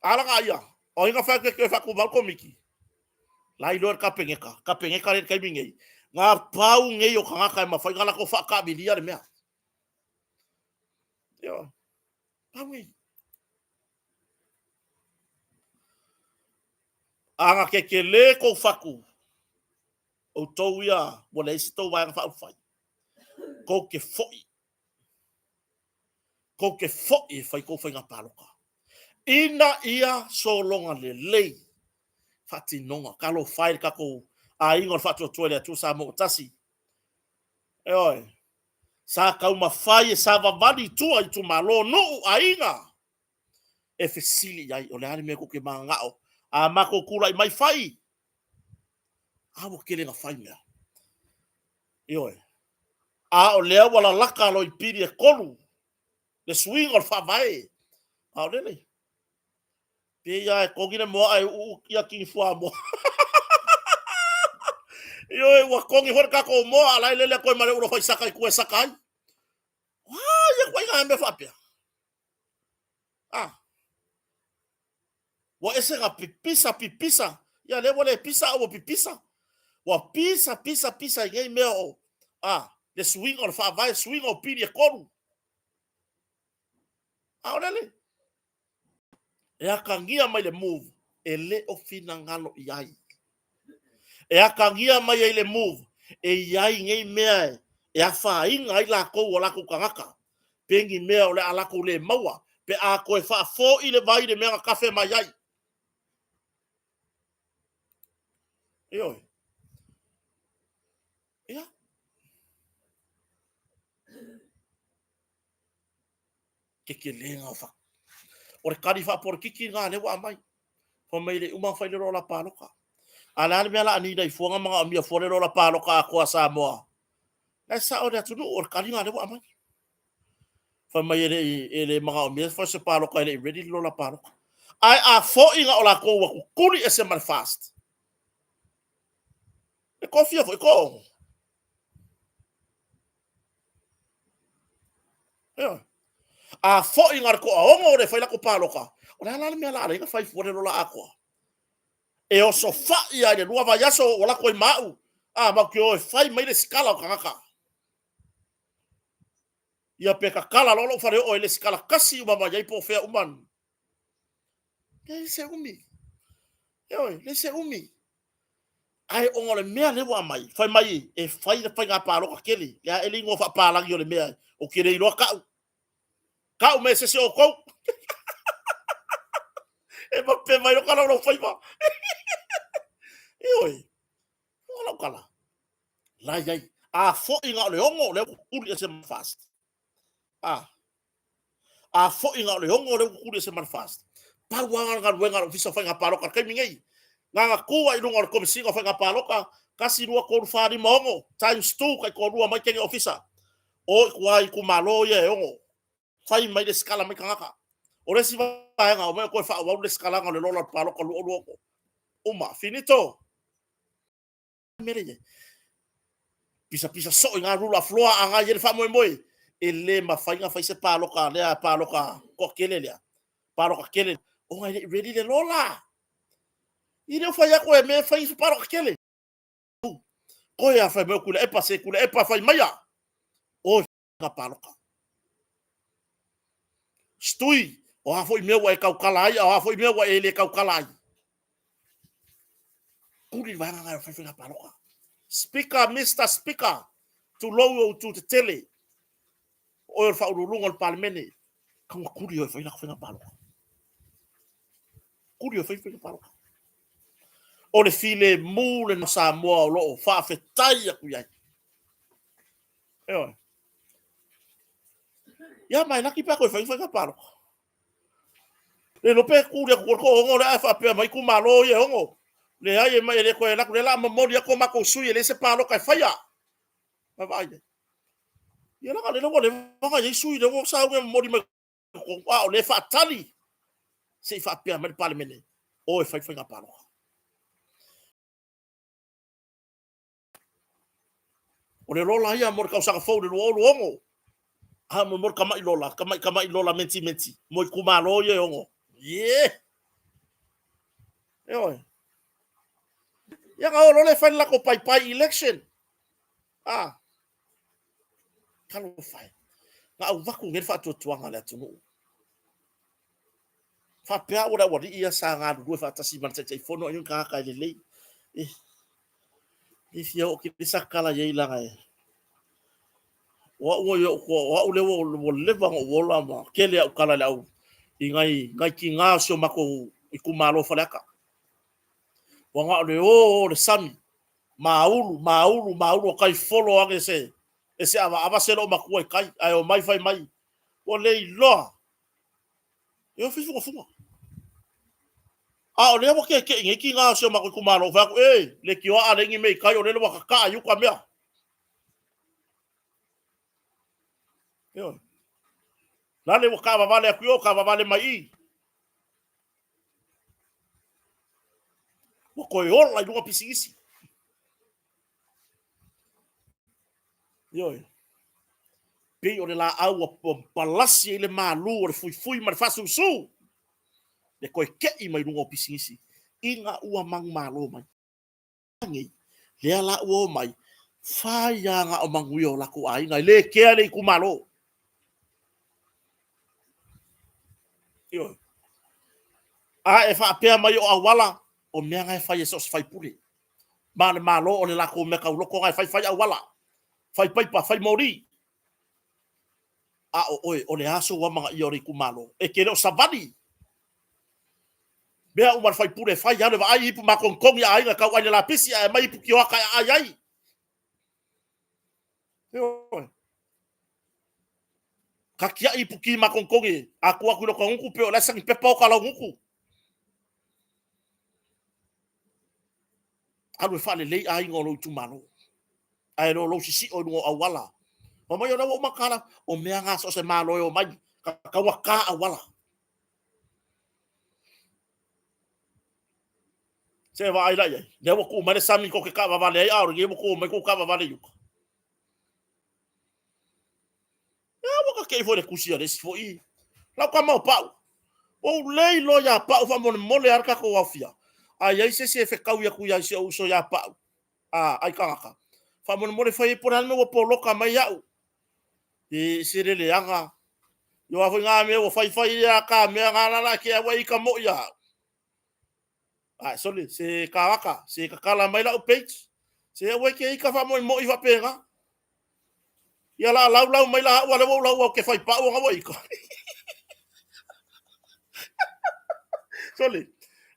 A laga ia, o ai na fai atu e faatumau le komiti? La iloa e le Kapeneta, Kapeneta lea i le taimi nei, na pau nei o tagata e mafai ona latou faataamilia le mea. Ioe, pau nei. A na tetele kou fatu, outou ia ua leai se tou Vaega Faaupufai, tou te foi. Kou te fo'i e fai kou faiga paloka. Ina ia sologa lelei faatinoga. Talofa e i le tatou aiga o le Faatuatua i le Atua Samoa ua tasi. Ioe. Sa taumafai e savavali i tua i itumalo, nuu, aiga e fesili i ai, o le a le mea tou te mananao a matou tulai mai fai? A ua tele ina fai mea. Ioe. A o lea ua lalata loa i pili e 3 le suiga o le faavae. A o lele, pei lava e togi le moa ae uu ia kini fuamoa. Ioe, ua togi foi le tatou moa, a la e lele atu ai ma le ula faisaka i tua e saka ai. O a ia ituaiga mea faapea? Ah. Ua ese na pipisa, pipisa. Ia lea ua le pisa a ua pipisa. Ua pisa, pisa, pisa i nei mea o, ah, le suiga o le faavae, suiga o pili e 3. A o lele, e atagia mai le move e le o finagalo i ai. E atagia mai ai le move e i ai nei mea e afaina ai latou o latou tagata, pe ni mea o le a latou le maua pe a toe faafoi le vai i le mea na tafe mai ai. Ioe. Ia. Kekelega o fa. O le kali faapolitiki lena lea ua aumai. Fai mai e le i uma ona fai le lola palota. A o le a le mea o le a anina i fua na manaomia fua le lola palota atoa a Samoa? La e sao le atunuu, o le kali lena lea ua aumai. Fai mai e le i, e le manaomia fai se palota e le i ready le lola palota. Ae a foi na o latou ua tutuli ese ma le FAST. E toafia foi, toaono. Ioe. A foi na o le toaono o le fai latou palota, o le a la le mea o le a ala ai ona fai fua le lola atoa? E osofai lava i le 2 vaiaso ua alu atu ai ma au, a, matou te o e fai mai le sikala o tagata. Ia pe tatala loa lou faleoo e lesitala tasi uma mai ai po o fea uma. Leai se umi. Ioe, leai se umi. Ae ona o le mea lea ua aumai, fai mai e fai le faiga palota tele, lea e le igoa faapalagi o le mea, ou te le iloa tau. Tau me se isi o outou. E mape mai loa tala o lou faiva. Ioe, o lau tala. La i ai. A foi na o le 6, lea ua tuli ese ma FAST. A. A foi na o le 6, lea ua tuli ese ma le FAST. Pau lava le galuega a le Ofisa o Faiga Palota i le taimi nei. Na ona tu lava i luga o le Komesina o Faiga Palota, 1, 2, 3, 4, 5, 6, times 2, taitoalua mai teine ofisa. O i tua i itumalo ia e 6. Fai mai le sikala mai tagata. O le isi vaega, omai outou e faaauau le sikalaga o le lola o le palota 2026. Uma. Finito. Mea lea i ai. Pisapisa soo i ngā rule of law a ngā i le faamoemoe. E le mafai ona fai se palota lea, palota toatele lea. Palota tele. Ona e le i ready le lola. I le o fai atu e mea e fai se palota tele. Koe a fai mai o Tuilaepa, se Tuilaepa fai maia. Oe faiga palota. Stui, o a foi mea ua e tautala ai, a o a foi mea ua e le tautala ai. Kuli le vaega lena e fai faiga palota. Speaker, Mister Speaker, tulou i ou itu tetele. O oe o le faauluuluga o le Palemene. Tau ina kuli oe e fai lako faiga palota. Kuli oe e fai faiga palota. O le filemu lena Samoa o lo o faafetai atu i ai. Ioe. Ia ma e laki pe a toe fai faiga palota. Le iloa pe tuli atu ko ono lea ae faapea mai itumalo ia e ono. Leai e mai e le toe alu atu lea o le a momoli atu o matou sui e leai se palota e faia. Vaai ai. Ia leaga o lea ua leva ona i ai sui lea ua sauni e momoli mai totonu, a o lea e faatali se i faapea mai le Palemene, o e fai faiga palota. O le lola ia mo le tausaga fou le 2026. A mo mo le tamai lola, tamai tamai lola menti menti mo itumalo ia e ono. Yeah. Ioe. Ia na o lola e fai le latou pai pai election. Ah. Talofa e. Na avatu nei le faatuatuaga a le atunuu. Faapea au o le aualii ia sa galulue faatasi ma le Taitaifono ai ni tagata e lelei. E, e fia oo tele sa tala i ai leaga e. O au o o au lea ua leva ona ou ola ma tele au tala i le au i nai nai tiga o si o matou itumalo o Faleata. Ua na o le o o le sami, maulu, maulu, maulu, o tai folo ane se e se avaava se loomatua i tai, ae omai fai mai, ua le iloa. E o fugafuga. A o lea ua keke'i nei tiga o si o matou itumalo, fai atu, e, leitioa a leai ni mea i tai, o lele ua tataa i uta mea. Ioe. Lale ua taavavale atu i o, taavavale mai i. Ua toe ola i luga pisinisi. Ioe. Pei o le laau ua palasi ai le malu o le fuifui ma le faasusu, le toe tei mai luga o pisinisi ina ua manumalo mai. Nei, lea la ua omai, fai lava na o manuia o latou aiga, e le kea le itumalo. Ioe. A e faapea mai o auala, o mea na e fai e so o se faipule. Ma le Malo o le latou mea tauloto na e fai, fai auala, fai paipa, fai moli. A o oe, o le a sou amanaia o le itumalo? E te le o savali. Mea uma a le faipule e fai, alu e vaai ipu matonitogi a aiga e tau ai le lapisi ae aumai ipu tioata e aai ai. Ioe. Ka tiai ipu ki matonitogi, a tuu atu i lota gutu pei o la e sanipepa oka lau gutu. Alu e faalelei aiga o lou itumalo. Ae le o lou sisio i luga o auala. Fai mai o lea ua uma tala, o mea na so o se Malo e omai, tatau ona ta auala. Se vaai la i ai, lea ua tuu mai le sami tou te taavavale ai, a o lenei ua tuu mai tou taavavale i uta. Ia ua ta tei foi i le tusi a le isi foi. Lau tama o Pau. Ua ou le iloa ia Pau faamolemole lava le tatou aofia. A i ai se isi e fetaui atu ia si ou uso ia Pau, a ai tagata, faamolemole fai ai po o le a le mea ua poloka mai au. E se le leaga. Ia aua foi na mea ua fai fai a ta mea na la la ke au ai ka moi ia. Ai sole se kawaka se kakala mai lau page. Se aua ke ika faamoemoe faapena. Ia la laulau mai la au a lea ua ou lau au ke fai pau ona ua ika. Sole,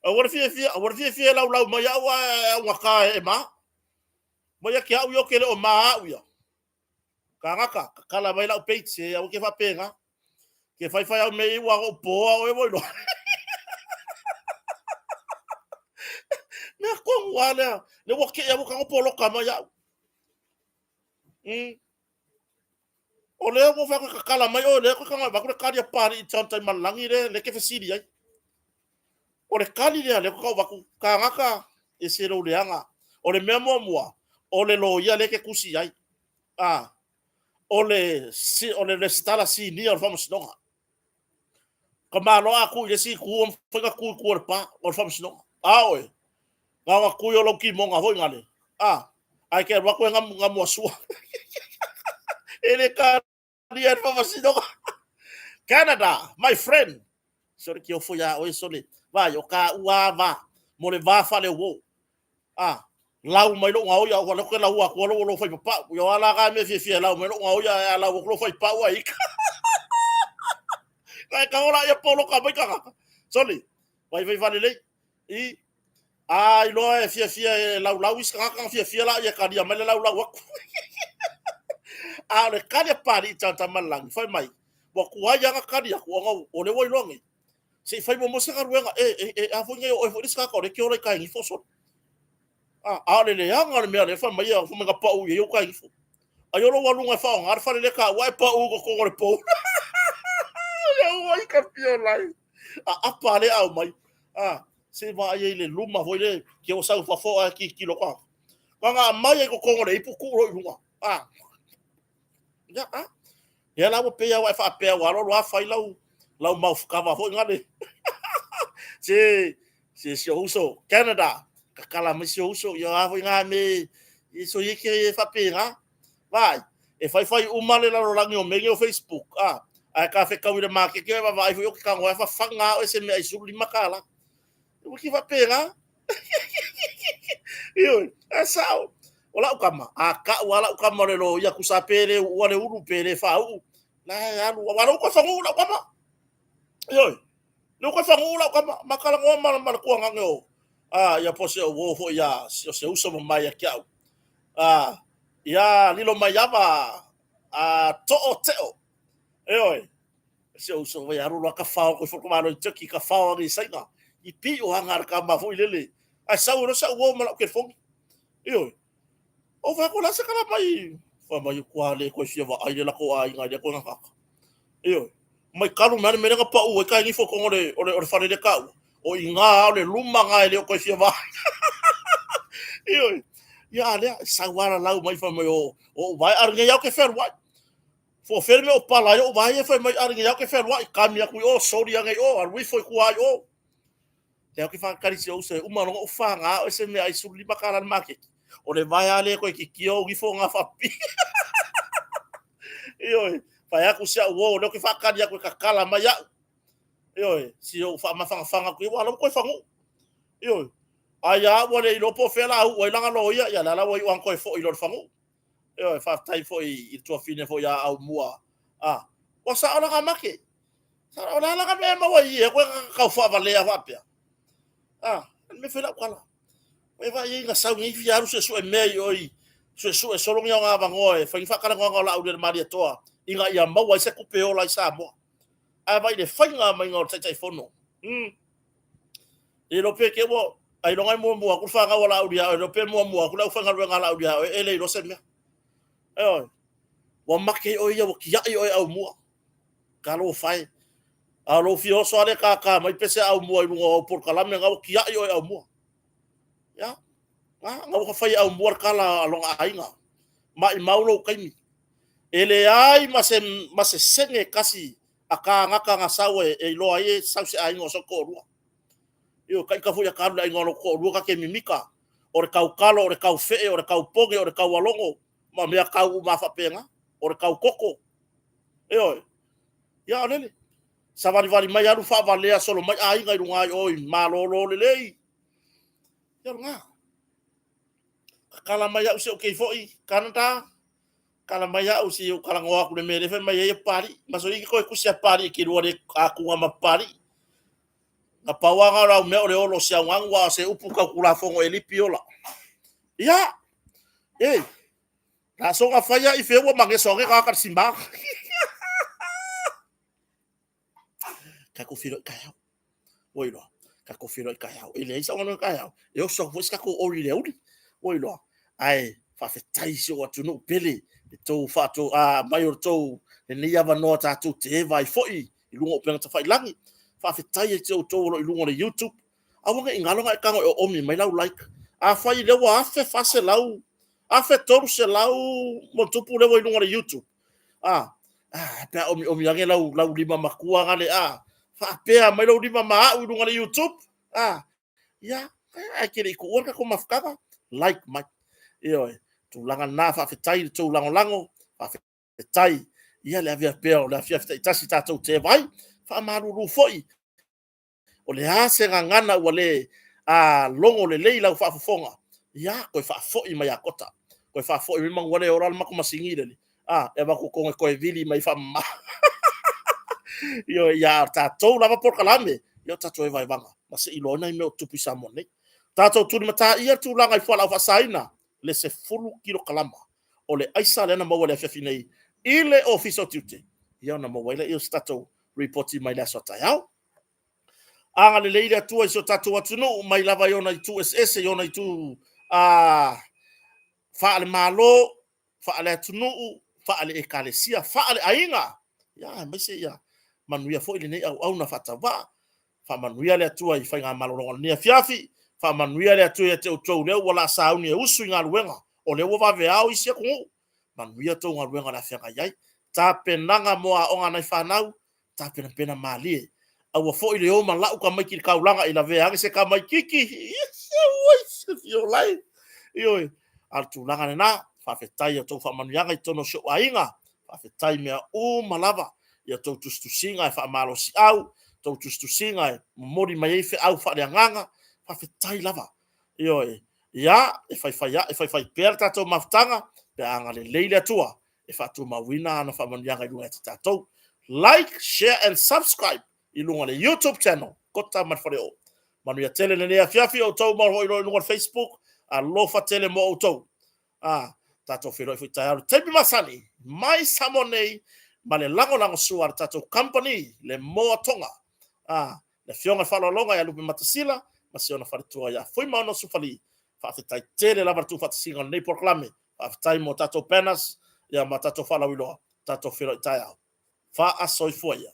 aua le fiafia, aua le fiafia e laulau mai au ae augata e ma. Mai ia ke au ia o ke le o ma au ia. Kānaka, kakala mai lau page, se aua ke faapena. Ke whaiwhai au me i ua ou poa oe ua iloa. Mea tonu a lea, le ua kei au ka poloka mai au. O lea ua fai atu e kakala mai oe, lea koe ka avatu le kali a Papalii John Taimalelagi lea, lea ke fesili ai. O le kali lea, lea koe ka avatu, kānaka, e se lou leaga. O le mea muamua, o le loia lea ke tusi ai. A, o le, o le resitala sinia o le faamasinoga. Ka malo a tu i le isi itu, ua mafai ona tu i tua o le pa, o le faamasinoga. A oe, na ona tu i o lou timoga foi nale, a, ae te alu atu e gamu asua. E le talia e le faamasinoga. Canada, my friend. Sole ke ofo iā oe, sole. Vai, o ka ua va, mo le va faaleuō. A, lau mai lou gaoi, a ua leo ke lau atu lou lou faipapau. Ia o ala ka mea fiafia e lau mai lou gaoi, a lau atu lou faipau ai ika. Ka e kaola ia poloka mai tagata. Sole, vai vai valelei. I, a iloa e fiafia e laulau isi tagata na fiafia la ia kalia mai le laulau atu. A o le kali a Papalii Tata Malelagi, fai mai, ua tuai lava na kali atu, ona o lea ua iloa nei. Se i fai muamua se galuega, e, e, e, a foi nei o oe foi le isi tagata o lea e te ola i tai gifo sole. A, a o le leaga o le mea lea fai mai, fai mai na pau i ai ou tai gifo. Ai o lou aluga e faaaoga le fale lea taua e pau i totonu o le pou. Ia ua i ka pio lai. A apa lea au mai. A, se vaai ai le luma foi le, ke o sau fafo a ki kilo ka. Ka ngā mai ai totonu o le ipu tuu lo i luga. A, ia, a. Ia la ua pei lava ua e faapea ua alu alu lava fai lau, lau mouth cover foi ngale. Se, se si ou uso, Canada, kakala mai si ou uso, ia a foi ngā me, i so i ke e faapena. Vai, e faifai uma le lalolagi o mea nei o Facebook, a, ae ka fetau i le makete e vaavaai foi o ke tago e fafaga o e se mea i $15. Ua ki faapena. Ioe, ae sao. O la'u tama, a ka'u a la'u tama o le loia tusa pe le u'ua le ulu pe le fāu'u, la e alu, aua lea ua toe fagu'u la'u tama. Ioe, lea ua toe fagu'u la'u tama, ma talanoa ma, ma le tuagane o, a, ia po o se uō foi ia, o se uso mamae ia te a'u. A, ia lilo mai ava, a, to'o te'o. Ioe, si ou uso vai alu loa tafao atu i fo malo i Turkey, tafao ane i Saina. I pi'o aga a le tama foi lele. Ae sau ai loa sa'u uo ma la'u telefoni. Ioe. Ou fai atu, o le a se tala mai? Fai mai, ua le toe fia vaai le latou aiga i lea toe gagata. Ioe. Mai talu mai lava le mea lea na pau ai taenifo i totonu o le, o le, o le fale lea taua. O i ina o le luma na e le o toe fia vaai. Ioe. Ia a lea, sau lava lalau mai fai mai o, o ou vae, a o lenei lava ou te fealuai. Po o fea le mea o pala ai ou vae ia fai mai a lenei lava ou te fealuai, kami atu i o, soli ane i o, alu ifo i tua i o. Lea ou te faatali si ou uso e uma loa ona ou faga oe se meaai $15 i le maketi. O le vae lava lea toe titio ou ifo na faapipii. Ioe, fai atu si au uo, o lea ou te faatali atu e tatala mai au. Ioe, si ou faamafanafana atu i ai, aua o la ua toe fagu'u. Ioe, a ia au ua le iloa po o fea o le a uu ai lana loia, ia lea la ua iu lava ona toe foi loa i le fagu'u. Ioe, faafetai foi i le tuafafine foi ia Aumua. A, ua sao lana make. O le a lana mea e maua i i, e koe tau faavalea faapea. A, le mea fai lau tala. E vaai ai na sau nei fia alu suesue mea i oi, suesue solo ni ona avanoa e fai ni faatalanoaga o Laauli a le Malietoa ina ia maua ai se tupe ola i Samoa. Ae vaai i le faiga maiga o le Taitaifono. Le iloa pe te ua, ailoga e muamua atu le fanau a Laauli ia oe, le iloa pe muamua atu le aufaigaluega a Laauli ia oe, e le iloa se mea. Ioe. Ua make oe ia, ua tiai oe Aumua. Talofa e. A o lou fia oso lava lea e tata mai pese Aumua i luga o au polokalame na, ua tiai oe Aumua. Ia, na, na ua fai e Aumua le tala a lona aiga. Maimau lou taimi. E leai ma se, ma se sene e tasi a kānaka na sau e, e iloa ai e sau se aiga o sou toalua. Ioe, taita foi a ka alu i le aiga o lou toalua ta te mimita. O le tautalo, o le taufee, o le taupone, o le taualogo, ma mea tau uma lava faapena. O le taukoko. Ioe. Ia o lele. Savalivali mai alu faavalea solo mai aiga i luga ai o i malolo lelei. Ia o lena. Tatala mai au si ou kei foi Canada. Tala mai au si ou talanoa atu i le mea lea fai mai ai e Papalii. Ma so iki koe tusi a Papalii e te lua le atuga ma Papalii. Na pau lava na o lau mea o le olo o si augagu a o se upu tau Tulafono e lipi ola. Ia! E! La soga faia i feua mageso age tagata le sima. Tatou feiloai taeao. Ua iloa, tatou feiloai taeao. E leai sau galuega taeao, e oso atu foi se tatou ori i le aoauli. Ua iloa, ae faafetai i si ou atunuu pele i tou faato a mai o le tou lenei avanoa tatou te eva ai foi i luga o upega tafailagi. Faafetai ia te outou o lo o i luga o le YouTube. Aua ne i galo ona e tago e oomi mai lau like. Afai lea ua 1400, 1300 ma tupu lea ua i luga o le YouTube. A, ah, pe a omiomi ane lau, lau lima matua gale, a, faapea mai lou lima ma au i luga o le YouTube. A, ia, ae te le i tuua le tatou mafutaga, like mai. Ioe, tulaga lena, faafetai i le tou lagolago, faafetai ia le avea pea o le afiafi taitasi tatou te vai, faamalulu foi o le a se gagana ua le a logo lelei lau faafofoga, ia, toe faafoi mai a Kota, toe faafoi mai manu ale ola le matou masini lele, a, e avatu tonu e toe vili mai faamama. Ioe, ia tatou lava polokalame, ia o tatou evaevaga, ma se i iloa ai nai mea o tutupu i Samoa nei. Tatou tulimatāia le tulaga i fualaau faasaina, le 10 kilokalama o le aisa lea na maua i le afiafi nei i le Ofisa o Tiute, ia ona maua ai lea o se tatou ripoti mai le aso a taeao. Agalelei le Atua i si o tatou atunuu mai lava i ona itu eseese, i ona itu a faale-Malo, faale-atunuu, faale-ekalesia, faale-aiga. Ia, aemaise ia manuia foi lenei auauna faatauvaa. Faamanuia le Atua i faigamalologa o lenei afiafi. Faamanuia le Atua ia te outou lea ua laa sauni e usu i galuega, o lea ua vaveao isi atunuu. Manuia tou galuega o le a feagai ai. Tapenaga mo aoga a nai fanau, tapenapena malie. Aua foi le o ma lau tamaiti i le taulaga i lavea ane se tamaititi. Ui, se fiolai. Ioe, a o le tulaga lena, faafetai i a outou faamanuiaga i totonu o si ou aiga. Faafetai mea uma lava i a outou tusitusiga e faamalosiau, tou tusitusiga e momoli mai ai feau faaleagaga. Faafetai lava. Ioe. Ia, e faifai, e faifai pea le tatou mafutaga pe a agalelei le Atua e faatumauina ana faamanuiaga i luga ia te tatou. Like, share and subscribe i luga o le YouTube channel Kota ma le Faleoo. Manuia tele lenei afiafi outou ma o lo o i luga o le Facebook. Alofa tele mo outou. A, tatou feiloai foi taeao i le taimi masani mai Samoa nei ma le lagolagosua a le tatou company le Moa Tonga. A, le Afioga i le Faaaloaloga ia Lupe Matasila ma si ona faletua ia Fuimaono Sufali. Faafetai tele lava le tuufaatasiga o lenei polokalame. Faafetai mo tatou banners ia ma tatou faalauiloa. Tatou feiloai taeao. Faasoifua ia.